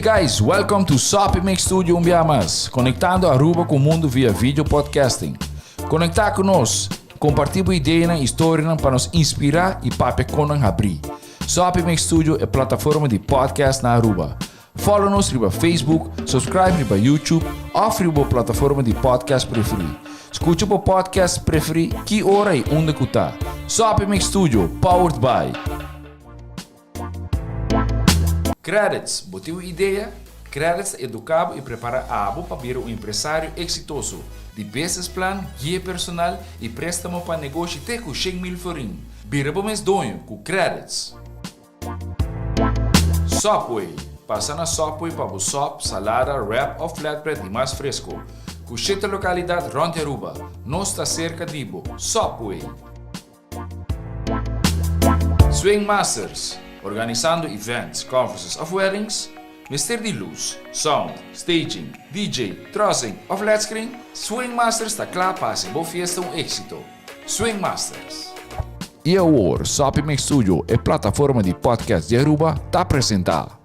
guys, welcome to Soppy Mix Studio un bia mas, conectando Aruba cu mundo via video podcasting. Conecta cu nos, comparti bo ideanan y storianan pa nos inspira y papia con nan habri. Soppy Mix Studio e plataforma di podcast na Aruba. Follow nos riba Facebook, subscribe riba YouTube of riba bo plataforma di podcast preferi. Scucha bo podcast preferi ki ora y unda cu ta. Soppy Mix Studio, powered by. Credits, Bo tin un idea? Credits ta educa bo y prepara abo pa bira un empresario exitoso. Di business plan, guia personal y prestamo pa negoshi te cu 100,000 florin. Bira bo mes doño cu Credits! Subway, Pasa na Subway pa bo sop, salada, wrap of flatbread di mas fresco. Cu shete localidad rond di Aruba. Nos ta cerca di bo. Subway! Swing Masters, Organisando events, conferences of weddings? Mester di luz, sound, staging, DJ, trussing of led screen? Swing Masters ta cla pa haci bo fiesta un exito. Swing Masters. Y awor, Soppy Mix Studio, e plataforma di podcast di Aruba, ta presenta.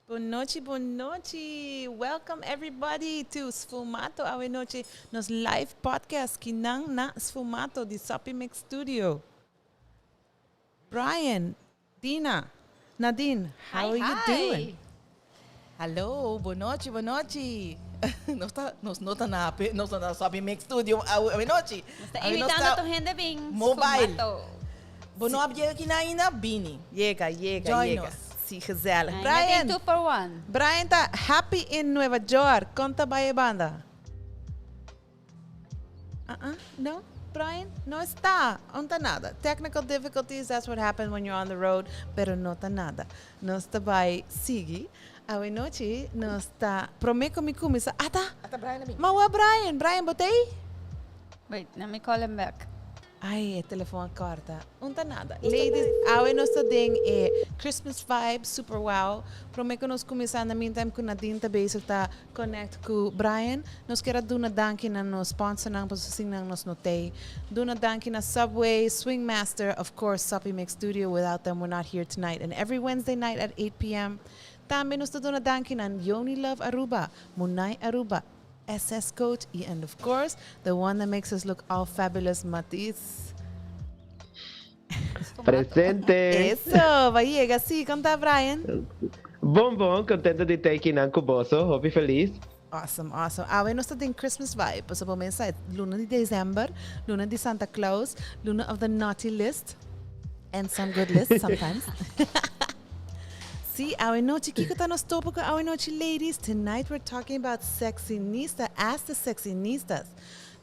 Bon nochi, bon nochi. Welcome everybody to Sfumato awe nochi. Nos live podcast kinan na Sfumato di Soppy Mix Studio. Brian, Dina, Nadine, how are you doing? Hallo, bon nochi, bon nochi. Nos ta, nos no ta na, nos no ta na Soppy Mix Studio awe nochi. Nos ta invitando tur hende bin Mobile. Sfumato. Bo no a yega aki na ainda? Bini. Yega, yega, Join yega. nos. Si, gezellig. Ainda Brian, tin two for one. Brian ta happy in Nueva York. Kon ta bai e banda? Uh uh, no, Brian, no está. No ta nada. Technical difficulties, that's what happens when you're on the road, pero no ta nada. Nos ta bai sigui. Awe nochi nos ta prome ku mi kuminsa. Ata! Ata Brian a bin. Mawa Brian, Brian bo ta ei? Wait, let me call him back. Ay, e telefon a corta. Un ta nada. Ladies, awe nos ta den e Christmas vibe, super wow. Prome cu nos cuminsa, na meantime cu Nadine ta bezig ta connect cu Brian, nos kier a duna danki na nos sponsornan pasobra sin nan nos no t'ey. Duna danki na Subway, Swing Master, of course Soppy Mix Studio, without them we're not here tonight and every Wednesday night at 8 pm. Tambe nos ta duna danki na Yoni Love Aruba, Munay Aruba, SS Coach y and of course the one that makes us look all fabulous Matis. Presente! Eso, ba yega si, con ta Brian? Bon bon, contento di ta aki nan cu boso, hopi feliz. Awesome, awesome. Awe nos ta den Christmas vibe, pasobra bo mesa e luna di december, luna di Santa Claus, luna of the naughty list and some good list sometimes. Sí, awe nochi, kiko ta nos tópiko awe nochi, ladies? Tonight we're talking about sexinista, ask the sexinistas.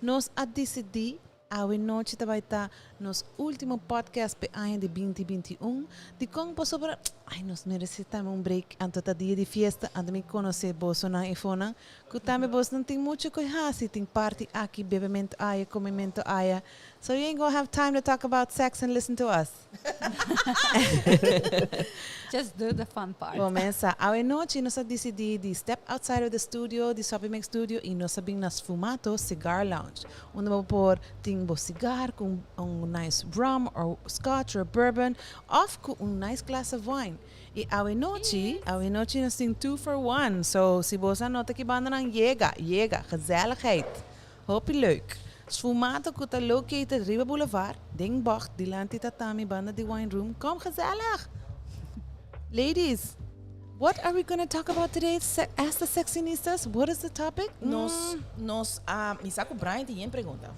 Nos a disidí awe nochi ta bai ta nos último podcast p'e aña di binti binti un. Dikon? Pasobra, ai, nos meresé tambe un break. Anto ta dia di fiesta, anto mi konosé bosonan i fonan, ku tambe bosnan tin muchu ku hasi, tin party aki, bebementu aya, komementu aya. So you ain't gonna have time to talk about sex and listen to us. Just do the fun part. Bo mesa, awe nochi nos a dicidi di step outside of the studio, di Soppy Mix Studio y nos a bin na Sfumato Cigar Lounge, unda bo por tin bo cigar cu un nice rum or scotch or bourbon of cu un nice glass of wine. Y awe nochi, awe nochi nos tin two for one, so si bo sa nota ki bandanan yega, yega, gezelligheid. Hopi leuk. Sfumato cu ta located riba Boulevard, den bocht dilanti Tatami banda di Wine Room. Kom gezellig! Ladies, what are we gonna talk about today? Ask the Sexinistas, what is the topic? Nos, nos a, mi sa cu Brian tin yen pregunta.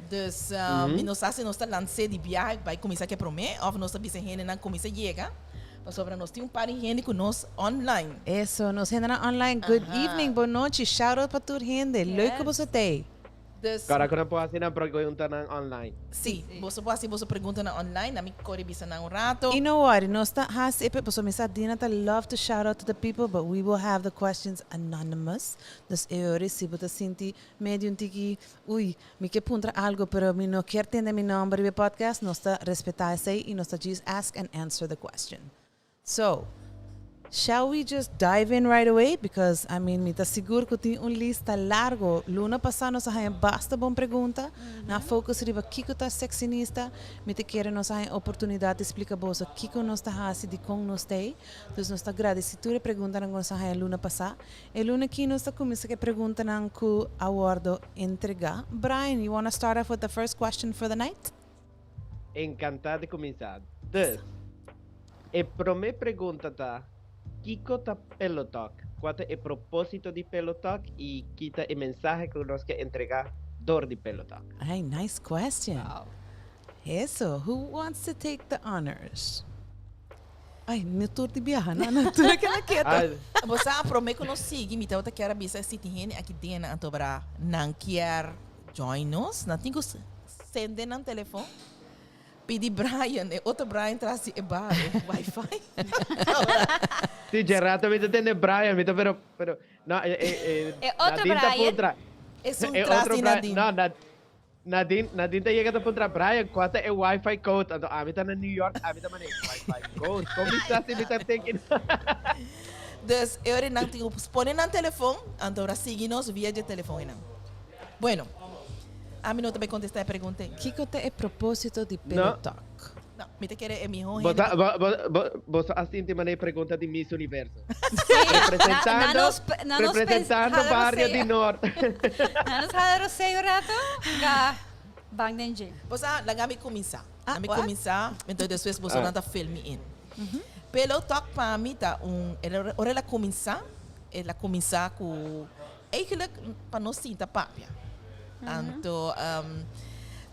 Dus, mi no sa si nos ta lans'é di biahe bai cuminsa ke prome of nos ta bisa hendenan cuminsa yega. Pasobra nos tin un par di hende ku nos online. Eso, nos hendenan online, good evening, bon nochi, shout out pa tur hende, leuk ku boso t'ei. Dus. Kòrda ku nan por hasi nan preguntanan online. Sí, boso por hasi boso preguntanan online, ami kore bisa nan un rato. Y no worry, nos ta hasi e pasobra mi sa Dina ta love to shout out to the people, but we will have the questions anonymous. Dus e ora si bo ta sinti medio un tiki, uy, mi ke puntra algo pero mi no kier tende mi nomber riba e podcast, nos ta respeta esey y nos ta djis ask and answer the question. So, shall we just dive in right away? Because, I mean, mi ta sigur ku tin un lista largo. Luna pasá nos a haña basta bon pregunta. Nan a focus riba kiko ta sexinista. Mi ta kere nos a haña oportunidat di splika boso kiko nos ta hasi, dikon nos ta ei. Dus nos ta gradisí tur e preguntanan ku nos a haña luna pasá. E luna aki nos ta kuminsá ku e preguntanan ku a wòrdu entregá. Brian, you wanna start off with the first question for the night? Encantá di cuminsá. Dus, e promé pregunta ta, Kico ta Pillow Talk? Cua ta e propósito di Pillow Talk y ki ta e mensahe cu nos ke entregá dor di Pillow Talk? Ay, nice question. Wow. Eso, who wants to take the honors? Ay, no tur di biaha, no, no tur a keda keto. Ay. Bo sa, promé cu nos sigui, mi tabata kier a bisa si tin hende aki den anto bra nan kier join nos, nan tin cu Sende nan telefon, pidi Brian, e otro Brian tras di e bar, e wifi. Sí, dje rato mi ta tende Brian, mi ta pero, pero, no, e, e, e, E otro Nadine ta Brian. puntra. Esun E tras otro di Brian, Nadine. no, Na, Nadine, Nadine ta yega ta puntra, Brian, kua ta e wifi code? Anto ami ta na New York, ami ta mane, wifi code? Kon mi sa si mi ta thinking? Dus e ora nan tin ku pone nan telefon, anto ora sigui nos via dje telefon einan. Bueno, ami no ta bay contesta e pregunta ei. Kiko ta e propósito di Pillow Talk? No, mi ta kere e miho Bo hende ta, bo, bo, bo, boso a sinti manera e pregunta di Miss Universo. Sí, Representando, na nos, na nos representando hala barrio roseo. di Noord. Na nos hala roseo rato, ga bang den dje. Bo sa, laga mi cuminsa. Ah, Mi what? cuminsa, entonces despues boso Ah. nan ta fill me in. Pillow Talk pa mi ta un, ora el a cuminsa, el a cuminsa cu Eigenlijk pa nos sinta papia. Anto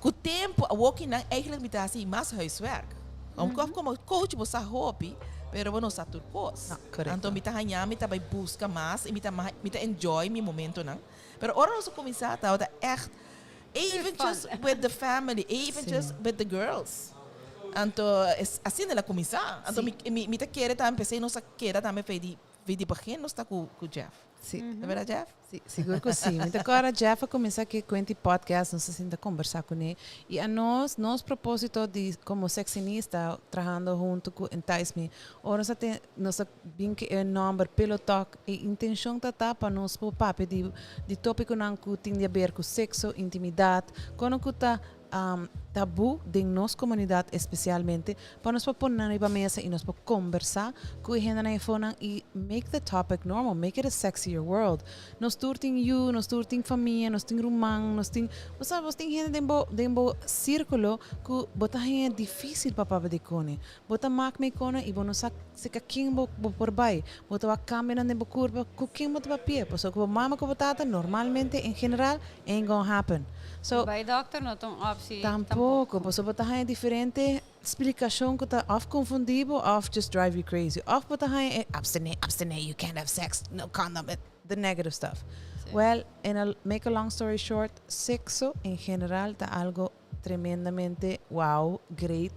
cu tempo awoki nan eigenlijk mi ta haci mas huiswerk. Om como coach bo sa hopi, pero bo no sa tur cos. No, correcto. Anto mi ta haña mi ta bay busca mas y mi ta mi ta enjoy mi momentonan. Pero ora nos a cuminsa tabata echt eventjes with the family, eventjes with the girls. Anto asina el a cuminsa. Anto mi mi ta kere tambe p'esey nos a keda tambe fe di fe di begin nos ta cu Jeff. Sí. Ta berdad, Jeff? Sí, sigur ku sí. Mi ta kòrda Jeff a kuminsá ku e kuenti podcast, nos a sinta kombersá kuné. I anos, nos propósito di komo sexinista trahando huntu ku Entice Me, ora nos a ten, nos a bin ku e nòmber Pillow Talk, e intenshon ta ta pa nos por papia di di tópikonan ku tin di aber ku sekso, intimidat, kono ku ta tabú den nos komunidat espesialmente, pa nos por pone nan riba mesa i nos por kombersá ku e hendenan efonan i make the topic normal, make it a sexier world. Nos tur tin yu, nos tur tin famia, nos tin ruman, nos tin, bo sa, bos tin hende den bo den bo sírkulo ku bo ta haña difísil pa papia di kone. Bo ta mak mei kone i bo no sa si ka ken bo bo por bai. Bo ta wak kambionan den bo kurpa, ku ken bo ta papia? Pasobra ku bo mama ku bo tata normalmente en general ain't gonna happen. So, Bai dokter no ta un optie Tampoco, pasobra bo ta haña diferente splicacion cu ta of confundi bo of just drive you crazy. Of bo ta haña e abstene, abstene, you can't have sex, no condom, the negative stuff. Sí. Well, in a, make a long story short, sexo en general ta algo tremendamente wow, great.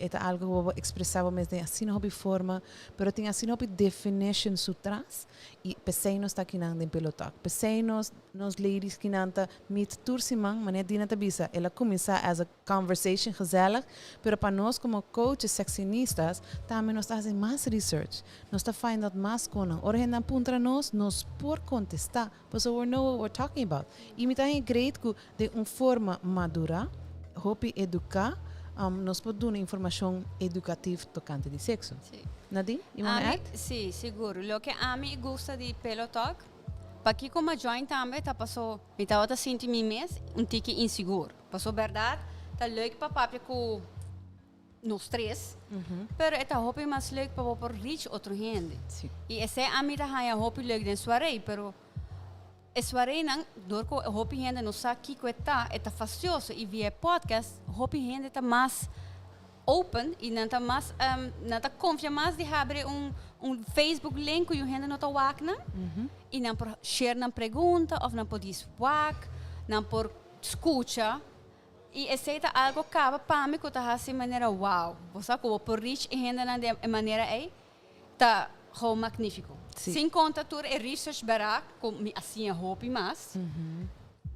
E ta algo cu bo por expresa bo mes den asina hopi forma, pero tin asina hopi definition su tras y p'esey nos ta akinan den Pillow Talk. P'esey nos Nos ladies kinan ta meet tur siman, manera Dina ta bisa, el a cuminsa as a conversation gezellig, pero pa nos como coaches sexionistas tambe nos ta haci mas research, nos ta find out mas conan. Ora hendenan puntra nos, nos por contesta, pasobra we know what we're talking about. Y mi ta haña great cu den un forma madura, hopi educa, nos por duna informacion educativ tocante di sexo. Sí. Nadine, you wanna Ami, add? sí, sigur. Loke ami gusta di Pillow Talk Pakico m'a join tambe ta paso mi tabata sinti mi mes un tiki insigur. Paso berdad ta leuk pa papia cu nos tres, pero e ta hopi mas leuk pa bo por reach otro hende. Y esey ami ta haya hopi leuk den Soiree, pero e soireenan door cu hopi hende no sa kico e ta, e ta fastioso y via e podcast hopi hende ta mas. open y nan ta mas nan ta confia mas di habri un un Facebook link cu yu hende no ta wak nan y nan por share nan pregunta of nan por dis wak, nan por scucha y esey ta algo caba pa mi cu ta haci manera wow, bo sa cu bo por reach e hendenan den e manera ey ta gewoon magnifico. Sin conta tur e research bera cu mi a siña hopi mas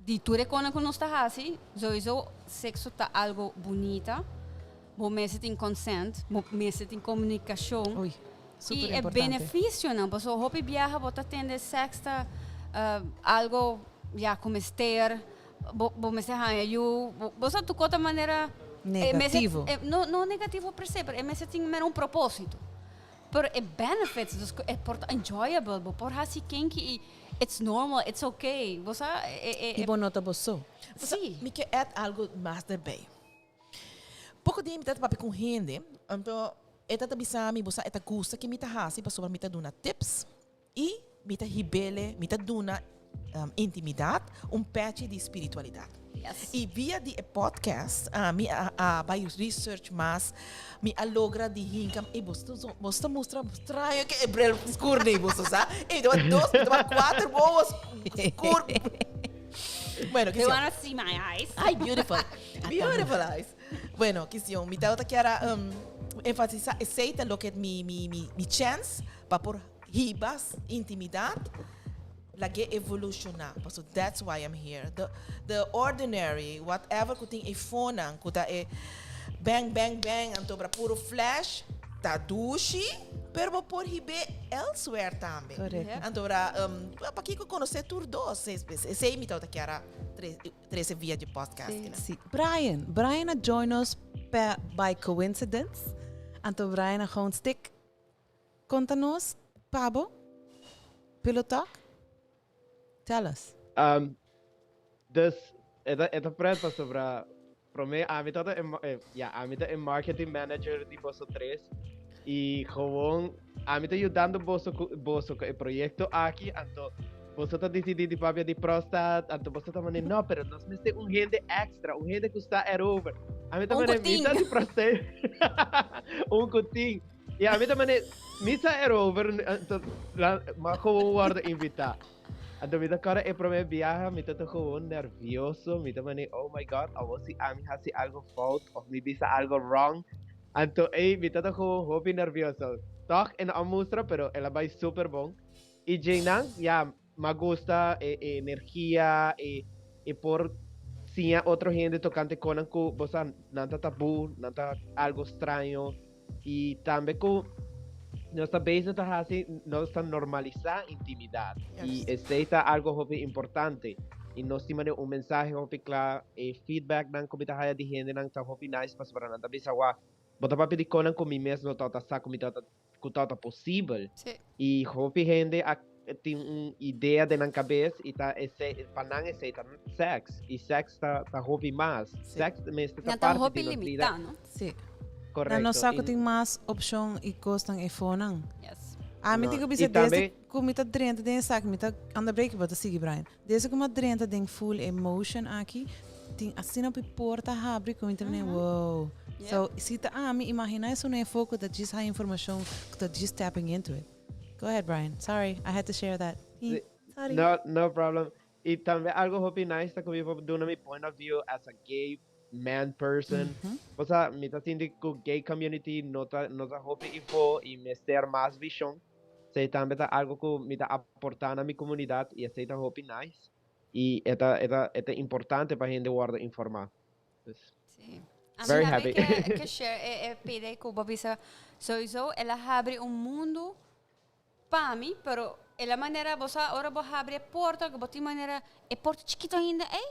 di tur e conan cu nos ta haci, sowieso sexo ta algo bunita, bo mester tin consent, bo mester tin comunicacion. Uy, super Y e importante. beneficionan, pasobra hopi biaha bo ta tende sex ta algo ya cu mester, bo bo mester haña yu, bo bo sa tur kos ta manera e mester Negativo. e no no negativo per se, pero e mester tin mera un propósito. Pero e benefits, dus ku e por ta enjoyable, bo por hasi kinky i it's normal, it's okay. Bo sa e e I bo no ta bo so. Bo sa, Sí. mi ke add algo mas derbij. Poko dia mi ta papia ku un hende, anto e ta ta bisa mi, bo sa e ta gusta ke mi ta hasi pasobra mi ta duna tips I mi ta hibele, mi ta duna intimidat un pechi di spiritualidat. Yes. I via di e podcast ami a a bai research mas, mi a logra di hinka, ey boso ta zo, boso ta mustra straño ke e bril skur nei boso sa. Ey mi tabata dos, mi tabata kuater wowo skur. Bueno, They kision. wanna see my eyes. Ay, beautiful. Beautiful eyes. Bueno, kision, mi tabata kier a enfatisa esey ta loke mi mi mi chance pa por Hiba intimidad lag'é evoluciona paso that's why I'm here the the ordinary whatever cu tin efonan cu ta e bang bang bang anto bra puro flash ta dushi pero bo por hib'é elsewhere tambe Correcto. anto bra pakico conoce tur dos esey mi tabata kier a trece via di podcast Sí. Sí. Brian, Brian a join us pe by coincidence. Anto Brian a gewoon stick Konta nos, Pabo, Pillow Talk? Tell us. Um, dus, e ta, e ta pret pasobra promé ami ta e, e, ja, ami ta e marketing manager di boso tres i gewoon ami ta yudando boso ku boso ku e proyekto aki, anto boso ta disidí di papia di prostat, anto boso ta mane no, pero nos mester un hende extra, un hende ku sa erover. Ami ta Un mane ku tin. mi sa di prostat. Un ku tin. Y a mi ta mane, mi sa erover, anto, la, ma gewoon worden invita. Anto mi ta kora e prome biaha, mi ta gewoon nervioso, mi ta mane, oh my god, awo si ami hasi algo fout of mi bisa algo wrong. Anto ey, mi ta gewoon hopi nervioso. Toch, e no a mustra, pero el a bay super bon. Y djeinan, ya, m'a gusta e e energia, e e por siña otro hende tocante conan cu bo sa nan ta tabú, nan ta algo straño. Y tambe cu nos ta bezig ta haci, nos ta normalisa intimidad. Y esey ta algo hopi importante. Y nos tin manera un mensahe hopi cla, e feedbacknan cu mi ta haya di hendenan ta hopi nice pasobra nan ta bisa wak, bo ta papia di conan cu mi mes no tabata sa cu mi tabata cu tabata posibel. Y hopi hende a tin un idea den nan cabes y ta esey, pa nan esey ta sex. Y sex ta, ta hopi mas. Sex mester ta Nan ta parti hopi di nos vida. limita, no? Sí. Correcto. Nan no sa cu Y tin mas opcion y cosnan efonan. Yes. Ami No, tin cu y bisa tambe desde cu mi ta drenta den esaki, mi ta anda break, bo ta sigui Brian. Desde cu mi a drenta den full emotion aki, tin asina hopi porta habri cu mi ta menen, wow. So, si ta ami, imagina esun efo cu ta djis haya informacion, cu ta djis tapping into it. Go ahead, Brian. Sorry, I had to share that. Sí. Sorry. No, no problem. Y tambe algo hopi nice ta cu mi por duna mi point of view as a gay man person. O sea, mi ta sinti cu gay community no ta, no ta hopi info y mester mas vision. Esey tambe ta algo cu mi ta aporta na mi comunidad y esey ta hopi nice. Y e ta, e ta, e ta importante pa hende wordo informa. Dus, Sí. A very mi tambe happy. ke, ke share e, e pide ku bo bisa sowieso el a habri un mundu pa mi, pero e la manera bo sa ora bo habri e porta ku bo tin manera e porta chikito ainda ey,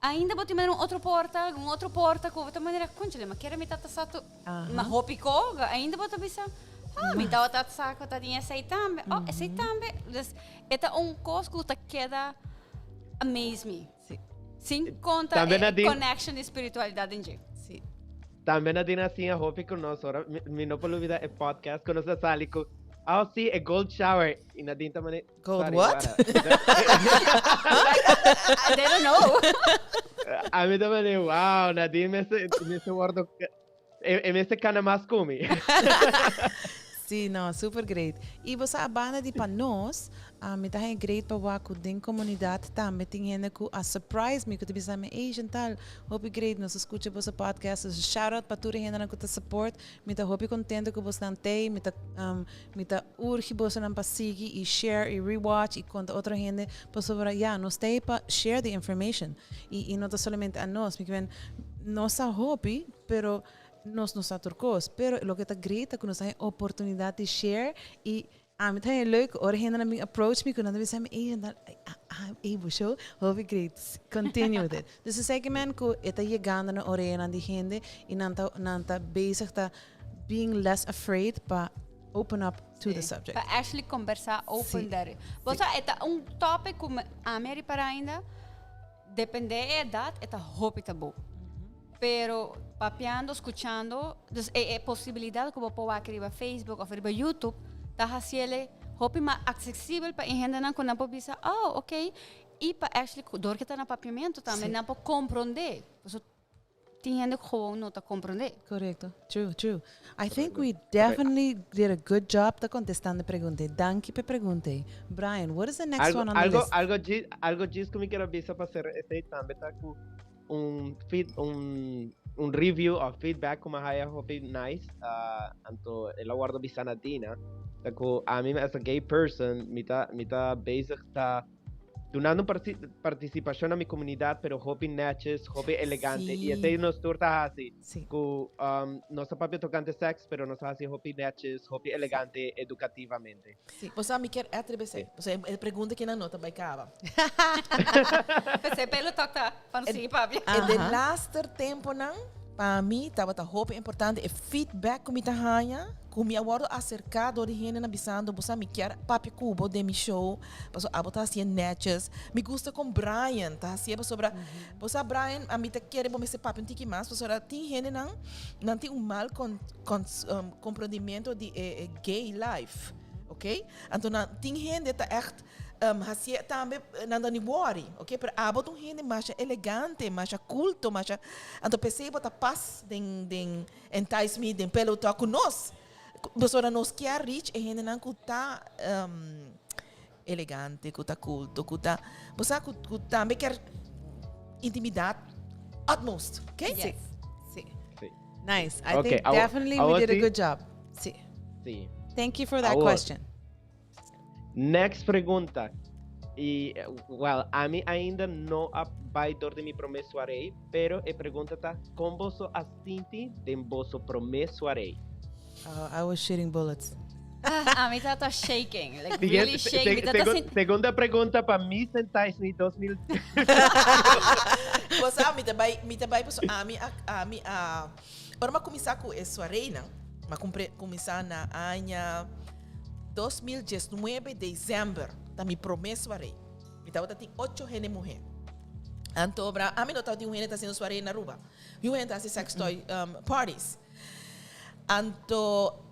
ainda bo tin manera un otro porta, un otro porta ku bo ta manera conchale ma kere mi tata sa tu ma hopi ko ainda bo ta bisa ah mi tabata sa ku ta tin esey tambe, oh esey tambe, dus e ta un kos ku ta keda amaze mi. Sí. Sin konta Tambe e Nadine- connection di spiritualidad den dje. Sí. Tambe Nadine a siña hopi ku nos ora mi, mi no por lubida e podcast ku nos a sali ku oh sí e gold shower y Nadine ta mane Gold sorry, what? wara. They don't know. A mi ta mane wow Nadine mester mester wordo. E mester cana mas cu mi. Sí, no, super great. Y bo sa a banda di pa nos, mi ta haña great pa wak cu den comunidad tambe tin hende cu a surprise mi, cu ta bisa mi, ey Chantal, hopi great, nos a scucha boso podcast. So shout out pa tur e hendenan cu ta support. Mi ta hopi contento cu bosnan t'ey. Mi ta urgi bosonan pa sigui y share y rewatch y conta otro hende pasobra, ya, nos t'ey pa share the information. Y no ta solamente a nos. Mi kier nos sa hopi, pero nos no sa tur cos. Pero loke ta great ta cu nos tin oportunidad di share y ami ta leuk ora hende nan bin approach mi cu nan ta bisa mi, "Ey, Chantal, ey, bo show hopi great, continue with it." Dus esaki men cu e ta yegando na oreanan di hende y nan ta bezig ta being less afraid pa open up to the subject. Pa actually conversa open daar. Bo sa, e ta un topic cu ami a ripara ainda, depende e edad, e ta hopi taboe. Pero papiando, scuchando, dus e posibilidad cu bo por wak riba Facebook of riba YouTube, ta haciele hopi mas accesibel pa e hendenan cu nan por bisa, "Oh, ok." Y pa actually, door cu ta na papiamento tambe, nan por comprende. So, tin hende cu gewoon no ta comprende. Correcto. True. I think we definitely did a good job ta contestando e pregunta. Danki p'e pregunta. Brian, what is the next Algo, one on the algo, list? Algo djis cu mi kier bisa pa cera esey tambe ta cu un review of feedback cu m'a haya hopi nice. Anto el a wordo bisa na Dina. Ta cu ami as a gay person mi ta bezig ta dunando participacion na mi comunidad, pero hopi netjes, hopi elegante. Y esey nos tur ta hasi. Cu nos ta papia tocante sex, pero nos ta hasi hopi netjes, hopi elegante, educativamente. Bo mi kier atreverse. Bo e pregunta cu nan no ta bay caba. Pesey Pillow Talk ta pa nos sigui papia. E de laatste tempo nan, pa mi, tabata hopi importante e feedback cu mi ta haya, cu mi a wordo acerca door di hende nan bisando, "Bo sa, mi kier papia cu bo den mi show, paso abo ta haciendo netjes. Mi gusta con Brian, ta haciendo sobre, bo sa, Brian, ami ta kere bo mester papia un tiki mas, pasobra tin hende nan, nan tin un mal comprendimento di gay life, ok? Anto nan tin hende ta echt hacia tambe nan ta ni worry, ok? Pero abo ta un hende masha elegante, masha culto, masha, anto pesey bo ta pas den Entice Me, den Pillow Talk cu nos. Pasobra nos kier reach e hende nan cu ta elegante, cu ta culto, cu ta, bo sa, cu tambe kier intimidad utmost, ok? Yes. Si. Si. Nice. I Okay, think definitely we did a good job. Si. Si. Thank you for that question. Next pregunta. Y, well, ami ainda no a bay door di mi prome soirée, pero e pregunta ta, con boso a sinti den boso prome soirée? Oh, I was shooting bullets. Ah, ami ta shaking, like really shaking. Mi ta Segunda pregunta pa Miss Entice Me 2000. Bo sa, mi ta bay paso ami a ora m'a cuminsa cu e soirée nan, m'a cuminsa na aña 2019 december, ta mi prome soirée. Mi tabata tin ocho hende muhe. Anto bra, ami no tabata tin un hende ta haciendo soirée na Aruba. Un hende ta haci sex toy parties. Anto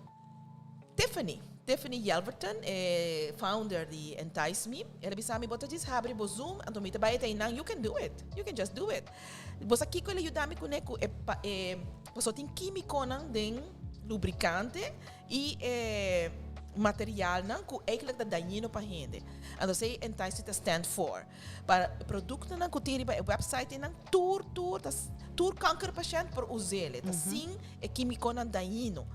Tiffany Yelverton, founder di Entice Me, el a bisa mi, "Bo ta djis habri bo Zoom, anto mi ta bay nan, you can do it. You can just do it." Bo sa kiko el a yuda mi cune cu e paso tin quimiconan den lubricante y e materialnan cu eigenlijk ta dañino pa hende. Anto esey Entice Me ta stand for. Pa productonan cu tin riba e website nan tur kankerpatiënt por us'e. Ta sin e quimiconan dañino.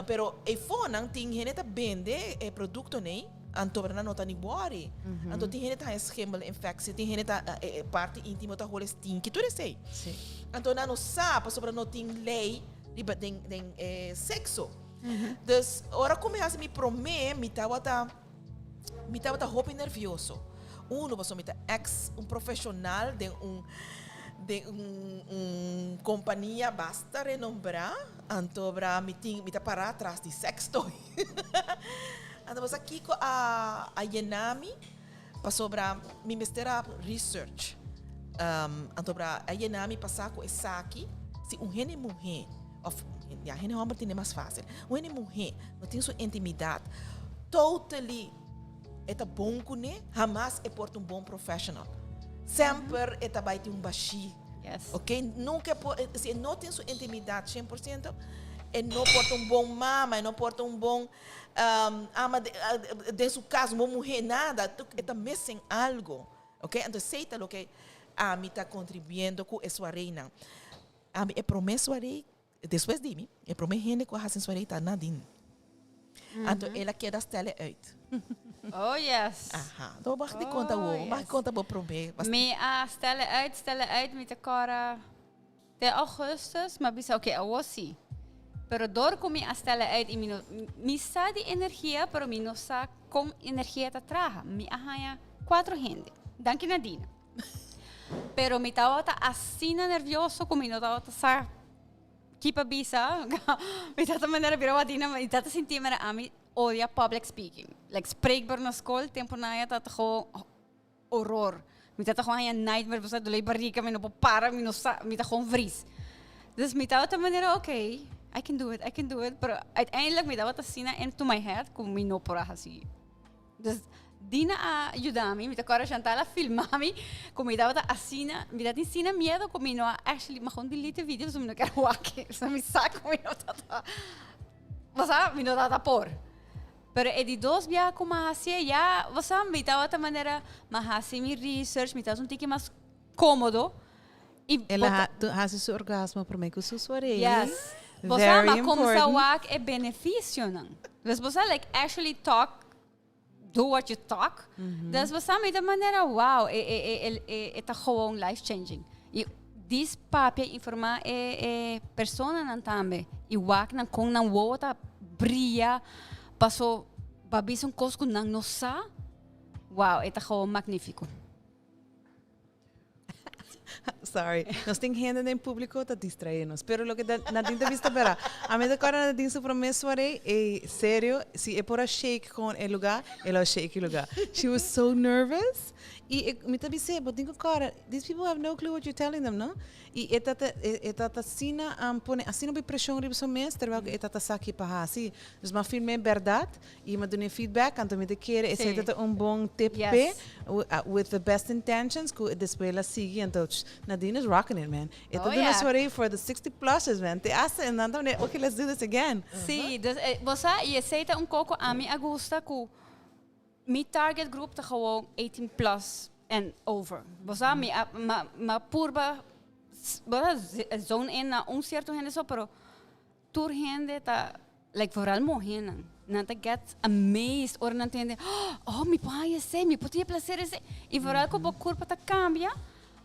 Pero e fonan tin hende ta bende e producto nee, anto nan no ta ni worry. Anto tin hende ta haya schimmelinfectie, tin hende ta parte intimo ta hole stinky, tur esey. Anto nan no sa pasobra no tin ley riba den sexo. Dus ora cu mi hasi mi prome, mi tabata hopi nervioso. Uno, paso mi ta ex un profesional den un compania basta renombra, anto bra mi ta para atras di sex toy. Anto basta kiko a yena mi pasobra mi mester a research. Anto bra a yena mi pasa cu esaki si un hende muhe of ja, hende homber tin mas facil. Un hende muhe no tin su intimidad totally e ta bon cune, hamas e por ta un bon professional. Semper e ta bay tin un bashi. Ok, nunca por, si no tin su intimidad 100%, e no por ta un bon mama, e no por ta un bon ama den su cas, un bon muher, nada. E ta missing algo. Ok, anto esey ta loke ami ta contribuyendo cu e soireenan. Ami e prome soiree, despues di mi, e prome hende cu a haci un soiree ta Nadine. Anto el a keda stelle uit. Oh yes. Aha, anto bo mag di conta bo, bo mag conta bo prome. Mi a stelle uit, stelle uit, mi ta cora te augustus, mi a bisa ok, awo si. Pero door cu mi a stelle uit y mi no, mi sa di energia, pero mi no sa con energia ta traha. Mi a haya cuatro hende. Danki Nadine. Pero mi tabata asina nervioso cu mi no tabata sa ki pa bisa. Mi tata manera bira wadina, mi tata sinti manera ami odia public speaking. Like spreekbeurt na school, tempo na ya tata gewoon horror. Mi tata gewoon haya nightmare, pasobra dolé barriga, mi no por para, mi no sa, mi ta gewoon vries. Dus mi tabata manera, ok, I can do it, I can do it. Pero uiteindelijk mi tabata asina into my head cu mi no por a haci. Dus Dina a yuda mi, mi ta kòrda Chantal a filma mi ku mi tabata asina, mi tatin asina miedo ku mi no a actually, mi a gewoon delete e video pasobra mi no kier wak e, pasobra mi sa ku mi no tabata, bo sa, mi no tabata por. Pero e di dos biaha ku mi a hasié ya, bo sa, mi tabata manera, mi a hasi mi research, mi tabata un tiki mas kómodo i El a hasi su orgasmo promé ku su soirée. Yes. Bo sa, mi a kumsa wak e benefisionan. Dus bo sa, like, actually talk, do what you talk. Dus bo sa, mi ta manera, wow, e, e, e, e, e ta gewoon life changing. I dis papia informá e, e personanan tambe. I wak nan kon nan wowo ta bria paso bo a bisa un kos ku nan no sa. Wow, e ta gewoon magnífiko. Sorry. Nos tin hende den público ta distrae nos. Pero loke Nadine ta bisa ta bera. A mi ta acorda Nadine su prome soirée, ey, serio, si e por a shake con e lugar, e lo a shake e lugar. She was so nervous. Y e, mi ta bis'é, bo tin cu corda, these people have no clue what you're telling them, no? Y e ta ta, e ta ta asina pone asina hopi presion riba su mes, terwijl cu e ta ta sa ki pa haci. Dus m'a firm'é berdad. I mi a duna e feedback, anto mi ta kere esei ta ta un bon tip p'e, with the best intentions, ku despues el a sigui, anto Nadine is rocking it, man. E ta duna soiree for the 60 pluses, man. Te hasta e nan ta manera, okay, let's do this again. Sí, dus bo sa, i esei ta un koko ami a gusta ku mi target group ta gewoon 18 plus and over. Bo sa, mi a, mi a purba, bo sa, zone in na un sierto hende so, pero Tur hende ta, like vooral muhénan, nan ta get amazed ora nan tende, oh mi por haña esei, mi por tin e placer esei. I vooral ku bo kurpa ta kambia,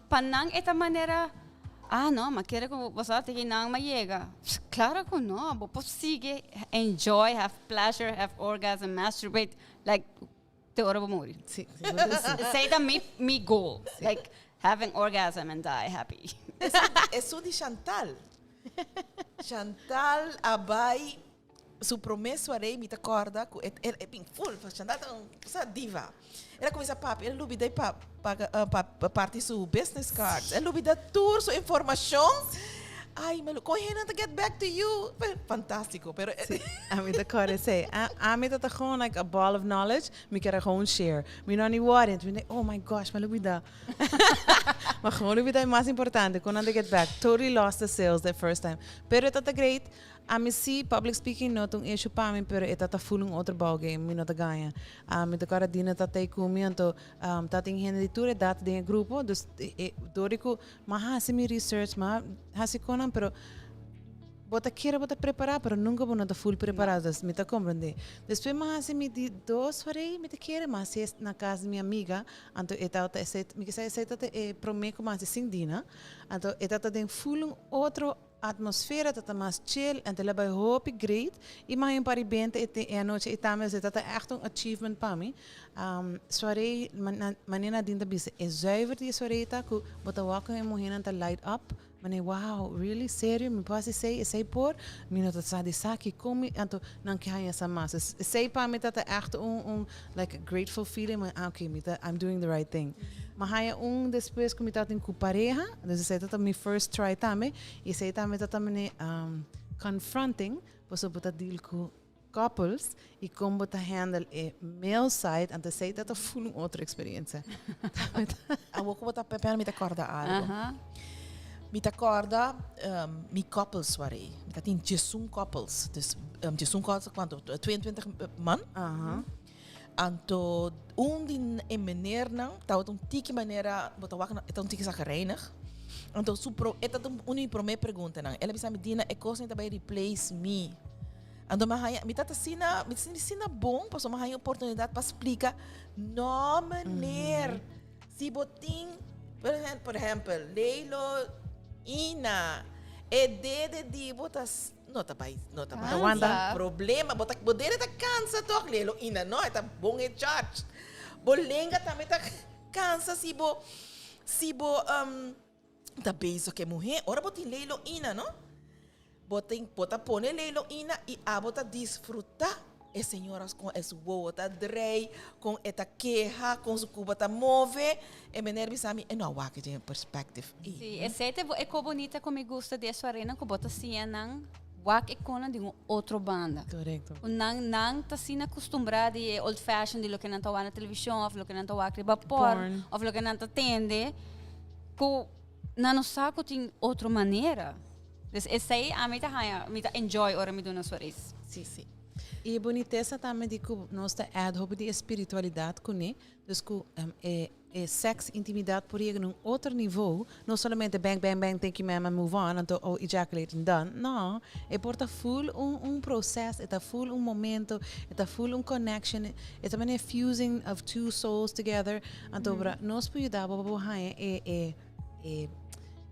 pa nan e ta manera, ah no, mi a kere ku bo sa tin nan mi a yega. Klaro ku no, bo por sigui enjoy, have pleasure, have orgasm, masturbate, like te ora bo muri. Sí, sigur ku sí. Esei ta mi mi goal, like having orgasm and die happy. Esun di Chantal. Chantal a bai su prome soiree mi ta corda cu e e bin full Chantal ta un sa diva. El a cuminsa papia el a lubida pa paga pa parti su business cards el a lubida tur su informacion ay mi a con hende ta get back to you fantastico pero Si, ami ta corda esey. Ami ta ta gewoon like a ball of knowledge mi kier a gewoon share mi no a ni worry mi ta oh my gosh mi a lubida. Maar gewoon lubida e mas importante, con nan ta get back. Totally lost the sales the first time. Pero e ta ta great. Ami si, public speaking no ta un issue pa mi, pero e ta ta full un otro ballgame. Mi no ta gaña. Mi ta corda Dina ta ta cu mi, anto ta tin hende di tur edad den e grupo. Dus door di cu mi a haci mi research, mi a haci con nan, pero Bo ta kere bo ta prepará, pero nunka bo no ta full prepará, dus mi ta komprendé. Despues mi a hasi mi di dos farei, mi ta kere, mi a hasi es na kas di mi amiga, anto e tabata esei, mi kisa esei tabata e promé ku mi a hasi sin Dina, anto e tabata den full un otro atmosfera, tabata mas chill, anto el a bai hopi great, i mi a haña un par di benta e e anochi ei tambe, dus e tabata ègt un achievement pa mi. Soiree, manera Nadine ta bisa, e zuiver di e soiree ta ku bo ta wak ku e muhénan ta light up, Mane wow, really? Serio? Mi por hasi esei? Esei por? Mi no ta sa di sa kiko mi, anto nan ke haña sa mas. Esei pa mi ta ta ègt un un like a grateful feeling, mane ah okay mi ta I'm doing the right thing. Mi a haña un despues ku mi tabatin ku pareha, dus esei ta ta mi first try tambe, i esei tambe ta ta mane confronting pasobra bo ta deal ku couples y con bo ta handle e male side, anto esey ta ta full un otro experiencia. Awor cu bo ta papia mi ta corda algo. Mi ta corda mi couples soiree. Mi ta tin 11 couples. Dus 11 couples cuanto? 22 man. Anto un di e meneernan tabata un tiki manera, bo ta wak e ta un tiki zagrijnig. Anto su pro, e ta un di mi prome preguntanan. El a bisa mi, Dina, e cosnan ta bay replace mi. Anto mi a haña, mi ta asina, mi ta sinti asina bon pasobra mi a haña oportunidad pa splica, no meneer, si bo tin, por ehempel, Leilo, Ina, e dede di bo ta No ta bai, no ta bai. Wanda. Problema, bo ta, bo dede ta cansa toch, Lelo Ina, no, e ta bon e charge. Bo lenga tambe ta cansa si bo, si bo um, ta bezig cu e muher. Ora bo tin Lelo Ina, no, bo tin, bo ta pone Lelo Ina y abo ta disfruta e señoras con e su wowo ta drei, con e ta keha, con su cuba ta move. E meneer bisa mi, e no a wak den e perspective ei. Sí, esei ta e ko bonita ku mi gusta di e soarenan ku bo ta siña nan wak e konan di un otro banda. Korekto. Ku nan nan ta asina kustumbrá di e old fashion di loke nan ta wak na televishon òf loke nan ta wak riba porn òf loke nan ta tende ku nan no sa ku tin otro manera. Dus esei ami ta haña mi ta enjoy ora mi duna soares. Sí, sí. I e bonitesa tambe di ku nos ta add hopi di e spiritualidat kuné. Dus ku e e sex intimidad por yega na un otro nivo, no solamente bang bang bang thank you ma'am and move on anto oh ejaculate and done, no, e por ta full un un proces, e ta full un momento, e ta full un connection, e ta manera fusing of two souls together, anto bra nos por yuda bo pa bo haña e e e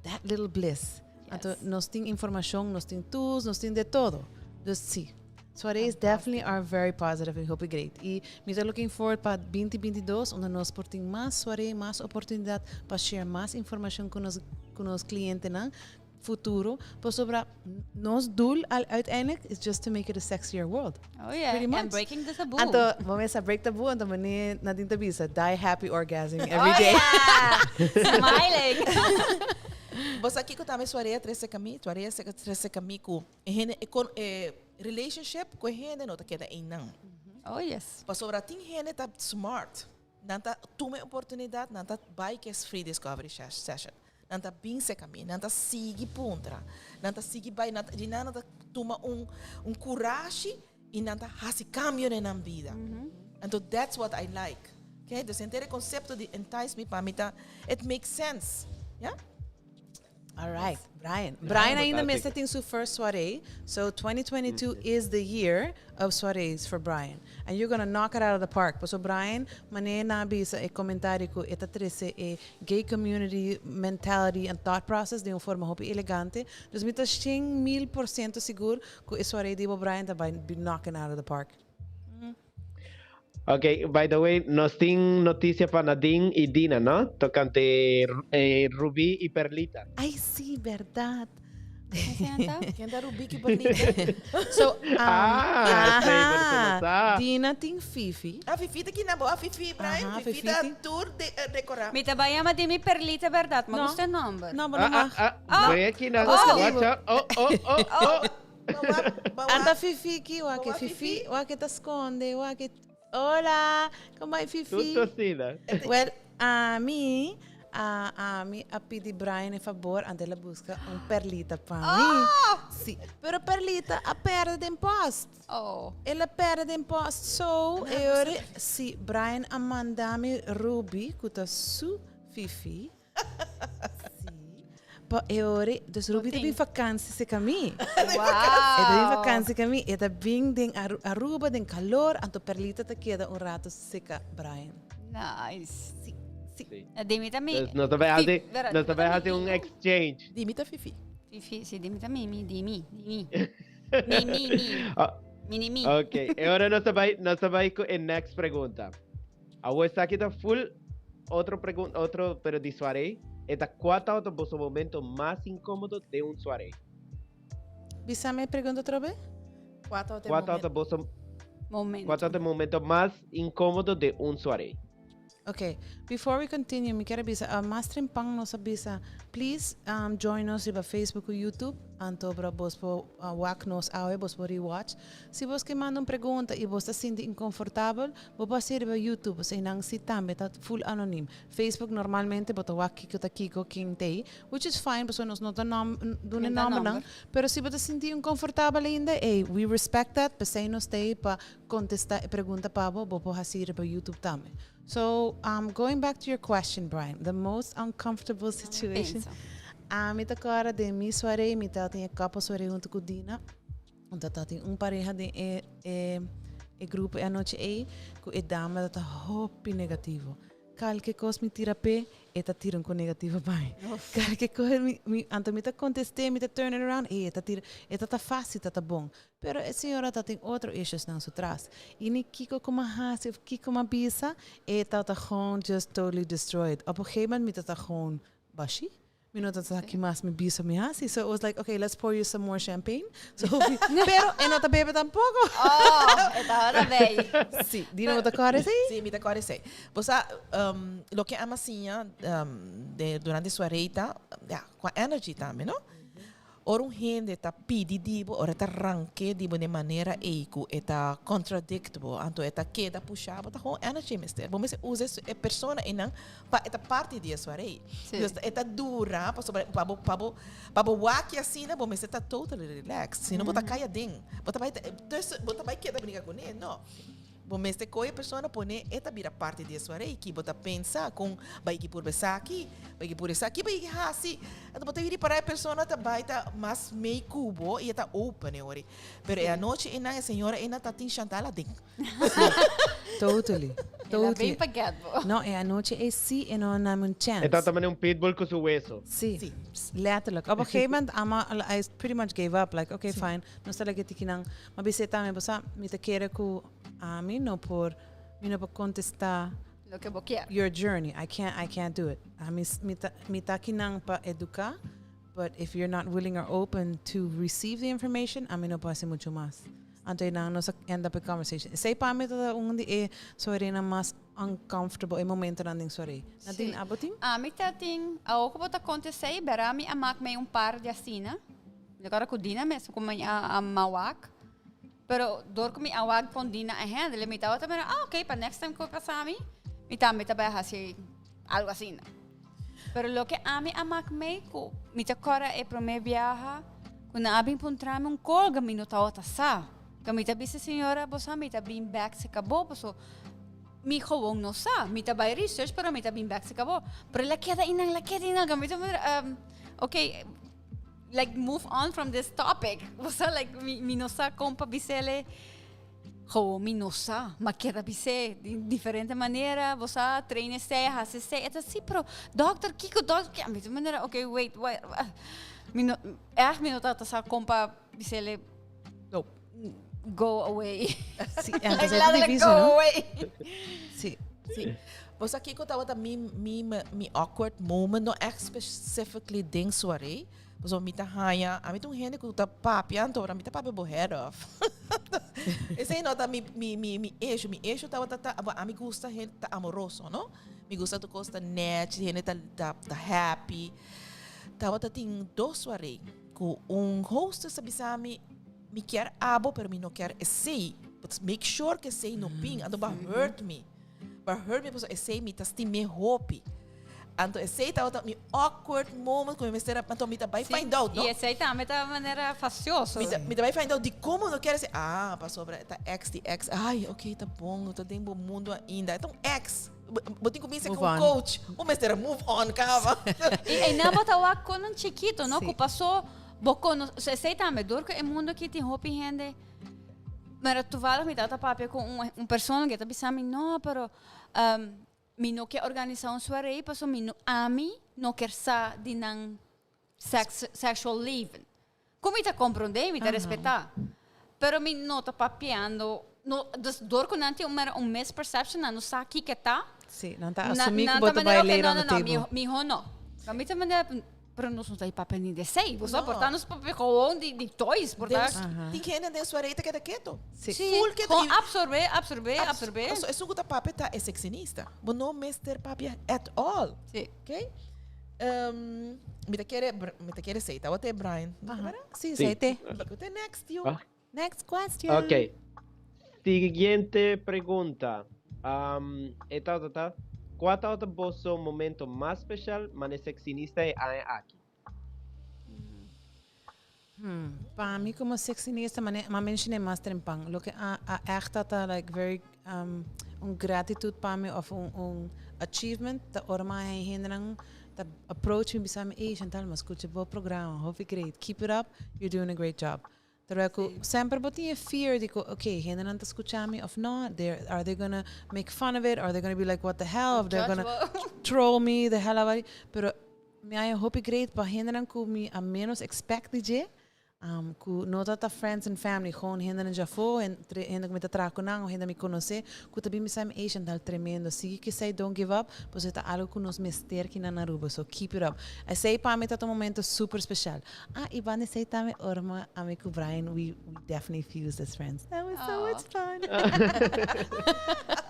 that little bliss. Anto nos tin informacion, nos tin tools, nos tin de todo. Dus si. Soirees definitely are very positive y hopi great. Y mi ta looking forward pa 2022 unda nos por tin mas soiree, mas oportunidad pa share mas informacion cu nos cu nos clientenan futuro. Pasobra nos doel al uiteindelijk is just to make it a sexier world. Oh yeah, Pretty much. and breaking the taboo. Anto, bo mester break taboo, anto mane Nadine ta bisa, die happy orgasming every day. Oh yeah! Smiling! Bo sa kiko tambe soiree a trese kami? Soiree a trese kami ku E hende e kon e relationship ku e hende no ta keda einan. Oh yes. Pasobra tin hende ta smart. Nan ta tuma e oportunidat, nan ta bai ku e free discovery session. Nan ta bin serka mi, nan ta sigui puntra, nan ta sigui bai, nan ta di nan nan ta tuma un un kurashi i nan ta hasi kambio den nan bida. Anto that's what I like. Okay, dus henter e konsepto di entice me pa mi ta, it makes sense. Ya? All right, Brian. Brian ainda mester tin su first soiree. So 2022 is the year of soirees for Brian. And you're gonna knock it out of the park. Paso Brian, manera nan a bisa e comentario cu e ta trece e gay community mentality and thought process den un forma hopi elegante. Dus mi ta 100.000% sigur cu e soiree di bo Brian ta bay be knocking out of the park. Ok, by the way, nos tin noticia pa Nadine y Dina, no? Tocante eh, Rubí y Perlita. Ay, sí, verdad. Ken ta Rubí ki Perlita? So, um, Ah, aha, sí, pero se no sa. Dina tin Fifi. Ah, Fifi ta kina bo. Ah, Fifi, Brian. Aha, Fifi Fifi ta tin- tur de, eh, decorá. Mi ta bai yama di mi Perlita, berdad? Ma No. gusta e nomber. No, maar Ah, no ah, mag. ah, Oh. voy aquí na. Oh. Watch out. Oh, oh, oh, oh. Anda Fifi ki wak Wak Fifi, Fifi. wak ta sconde, wak Hola, con bai Fifi? Tuto sina. Well, ami, a, ami a pidi Brian e favor ante la busca un perlita pa mi. Si, pero perlita a perde den post. Oh. El a perde den post. So, e ora, si, Brian a manda mi Ruby, cu ta su Fifi. Sí. Pa e ora, dus Ruby ta bin vakantie serka mi. Wow. E ta bin vakantie serka mi. E ta bin den Aruba, den calor, anto Perlita ta keda un rato serka Brian. Nice. Sí, sí. Sí. Di mi ta mi. Dus nos ta bai hasi, nos ta bai hasi un exchange. Di mi ta Fifi. Fifi, sí, di mi ta mi, di mi, di mi. Mi, mi, mi. Ah, Mini mi. Ok, e ora nos ta bai, nos ta bai ku e next pregunta. Awor esaki ta full otro pregunta, otro pero di soirée. E ta cua tabata boso momento mas incómodo den un soirée? Bisa mi e pregunta otro be? Cua tabata e Cua tabata momento? boso Momento. cua tabata e momento mas incómodo den un soirée? Okay, before we continue, mi kier a bisa, mas trempan nos a bisa, please join nos riba Facebook ku YouTube, anto bra bos por wak nos awe, bos por rewatch. Si bos ke manda un pregunta i bos ta sinti inkonfortabel, bo por hasi riba YouTube, pasobra einan si tambe ta full anonim. Facebook normalmente bo ta wak kiko ta kiko, ken t'ei, which is fine, pasobra nos no ta nom, duna e nombernan, pero si bo ta sinti inkonfortabel ainda, ey, we respect that, p'esei nos t'ei pa contesta e pregunta pa bo, bo por haci riba YouTube tambe. So, going back to your question, Brian, the most uncomfortable situation. Ami ta corda den mi soiree, mi tabatin e couple soiree hunto cu Dina. Anto tabatin un pareha den e, e, e grupo e anochi ei, cu e dama ta hopi negativo. Kalke kos mi tira p'e, e ta tira un ku negativo pa mi. Kalke kos mi, mi, anto mi ta kontest'é, mi ta turn it around, e ta tira, e ta ta fásil, ta ta bon. Pero e señora ta tin otro issuesnan su tras. I ni kiko ku m'a hasi òf kiko m'a bisa, e ta ta gewoon just totally destroyed. Op un gegeven moment mi ta ta gewoon bashí. Mi no ta sa ki mas mi bisa mi hasi. So it was like, okay, let's pour you some more champagne. So, pero e no ta bebe tampoco. Oh, e tabata bij. Sí, Dina bo ta kòrda esei? Sí, mi ta kòrda esei. Bo sa, um, loke ama siña um, de, durante soiree ta, ja, kua energy tambe, no? Ora un hende ta pidi di bo, ora e ta ranke di bo den manera ei ku e ta contradict bo, anto e ta keda pusha bo, ta gewoon energy mester. Bo mester usa e persona einan pa e ta parti di e soiree. Dus e ta dura pasobra pa bo pa bo pa bo wak asina bo mester ta totally relaxed, sino bo ta kai aden. Bo ta bai tussen bo ta bai keda bringa kuné, no. Bo mester kohe e persona pone e ta bira parti di e soiree ki bo ta pensa kon bai ki purba esaki, bai ki purba esaki, bai ki hasi. Anto bo ta bira para e persona ta bai ta mas mei ku bo i e ta open e ora. Pero e anochi einan e señora einan ta tin Chantal aden. Totally, El a totally. bin pa get bo. No, e anochi ei si e no a nami un chance. E tabata manera un pitbull ku su weso. Si, letterlijk. Op een gegeven moment ama I pretty much gave up, like okay fine, nos ta leke tiki nan. Ma bis'é tambe, bo sa, mi ta kere ku ami no por, mi no por kontestá Loke bo kier. your journey. I can't, I can't do it. Ami, mi ta, mi ta akinan pa eduká, but if you're not willing or open to receive the information, ami no por hasi muchu mas. Anto einan nos a end up e conversation. Esei pa mi ta un di e soerenan mas uncomfortable, e momentonan den soeree. Nadine, abo tin? Ami ta tin, awor ku bo ta konta esei, bera mi a mak mei un par di asina. Mi ta kòrda ku Dina mes ku mi a a mawak. Pero dor ku mi a wak kon Dina a handle, mi tabata mira, ah ok, pa next time ku e pasa mi, mi tambe ta bai hasi algo asina. Pero loke ami a mak mei ku mi ta kòrda e promé biaha ku nan a bin puntra mi un kolga mi no tabata sa. Ku mi ta bisa señora bo sa mi ta bin bèk serka bo paso mi gewoon no sa. Mi ta bai research pero mi ta bin bèk serka bo. Pero el a keda einan, el a keda einan. Mi ta mira, ok. like move on from this topic. Bo sa like mi mi no sa kon pa bisele gewoon mi no sa, ma keda bis'é di diferente manera, bo sa train esei, hasi esei, e ta si pero dokter kiko dokter kiko, mi ta manera okay wait wait mi no ègt mi no tabata sa kon pa bisele Nope. go away. Sí, antes era difícil, go no? away. Sí. Sí. Bo sa kiko tabata mi, mi, mi awkward moment, no echt specifically den soiree. Pasobra mi ta haña, ami ta un hende ku ta papia, anto ora mi ta papia bo head off. Esei no ta mi, mi, mi, mi issue. Mi issue tabata ta, bo ami gusta hende ta amoroso, no? Mi gusta tur kos ta nèchi, hende ta, ta, ta happy. Tabata tin dos soiree ku un hostess a bisa mi, Mi kier abo pero mi no kier esey. But make sure ke esey no bin. Anto ba hurt mi. Ba hurt mi pasobra esey mi ta stim'é hopi. Anto esey tabata mi awkward moment ku mi mester a, anto mi ta bai find out, no? I esey tambe ta manera fastioso. Mi ta, mi ta bai find out dikon bo no kier esey. Ah, pasobra e ta ex di ex. Ay, ok, ta bon, no ta den bo mundo ainda. E ta un ex. Bo tin ku bin ser Move ku un on. coach. Bo mester a move on kaba. I einan bo ta wak kon un chikito, no? Sí. Ku pasó Bo kono, esei tambe, dor ku e mundu aki tin hopi hende, mira toevallig mi tabata papia ku un un persona ku e ta bisa mi, no, pero mi no ke organisá un suarei pasobra mi no, ami no ker sa di nan sex, sexual leven. Ku mi ta komprondé, mi ta respetá, pero mi no ta papiando, no, dus dor ku nan tin un mera un misperception, nan no sa kiko ta. Sí, nan ta asumí ku bo ta bai manera, later no, on no, the no, table. miho no. Pa mi ta manera. Pero nos no ta e papia ni de esey. Bo sa No. por ta nos papia gewoon di, di toys. Por ta. Tin hende den su areta keda keto. Sí. Sí, Full keto. gewoon I- absorbe, absorbe, absorbe. Paso esun ku ta papia ta e sexinista. Bo no mester papia at all. Sí. Ok? Mi ta kere, mi ta kere esey. Tabata e Brian. Aha. Sí, Sí. esey te. Kiko te next, yo? Ah. Next question. Ok. Siguiente pregunta. Um, e ta ta. Kua ta boso momento mas special mane sexinista e aña aki? Pa mi como sexinista, mane, m'a menciona mas trempan. Loke a echt ta like very un gratitude pa mi of un achievement ta ora m'a hay hendenan ta approach mi bisa mi, "Hey Chantal, m'a scucha bo programa, hopi great. Keep it up, you're doing a great job." Terwijl cu semper bo tin e fear di cu, okay, hendenan ta scucha mi of not, are they gonna make fun of it, are they gonna be like, "What the hell?" of they're gonna troll me, the hell out of it. Pero mi a hopi great pa hendenan cu mi a menos expect di dje, cu no ta friends and family, gewoon hendenan djafo, entre hende cu mi ta traha cu nan, of hende mi conoce, cu ta bin bisa mi, "Hey Chantal, tremendo, sigui cu esey, don't give up, pasobra ta algo cu nos mester aki na Aruba, so keep it up." Esey pa mi ta un momento super special. Ah, y banda esey tambe ora mi ami cu Brian, we definitely fused as friends. That was so much fun.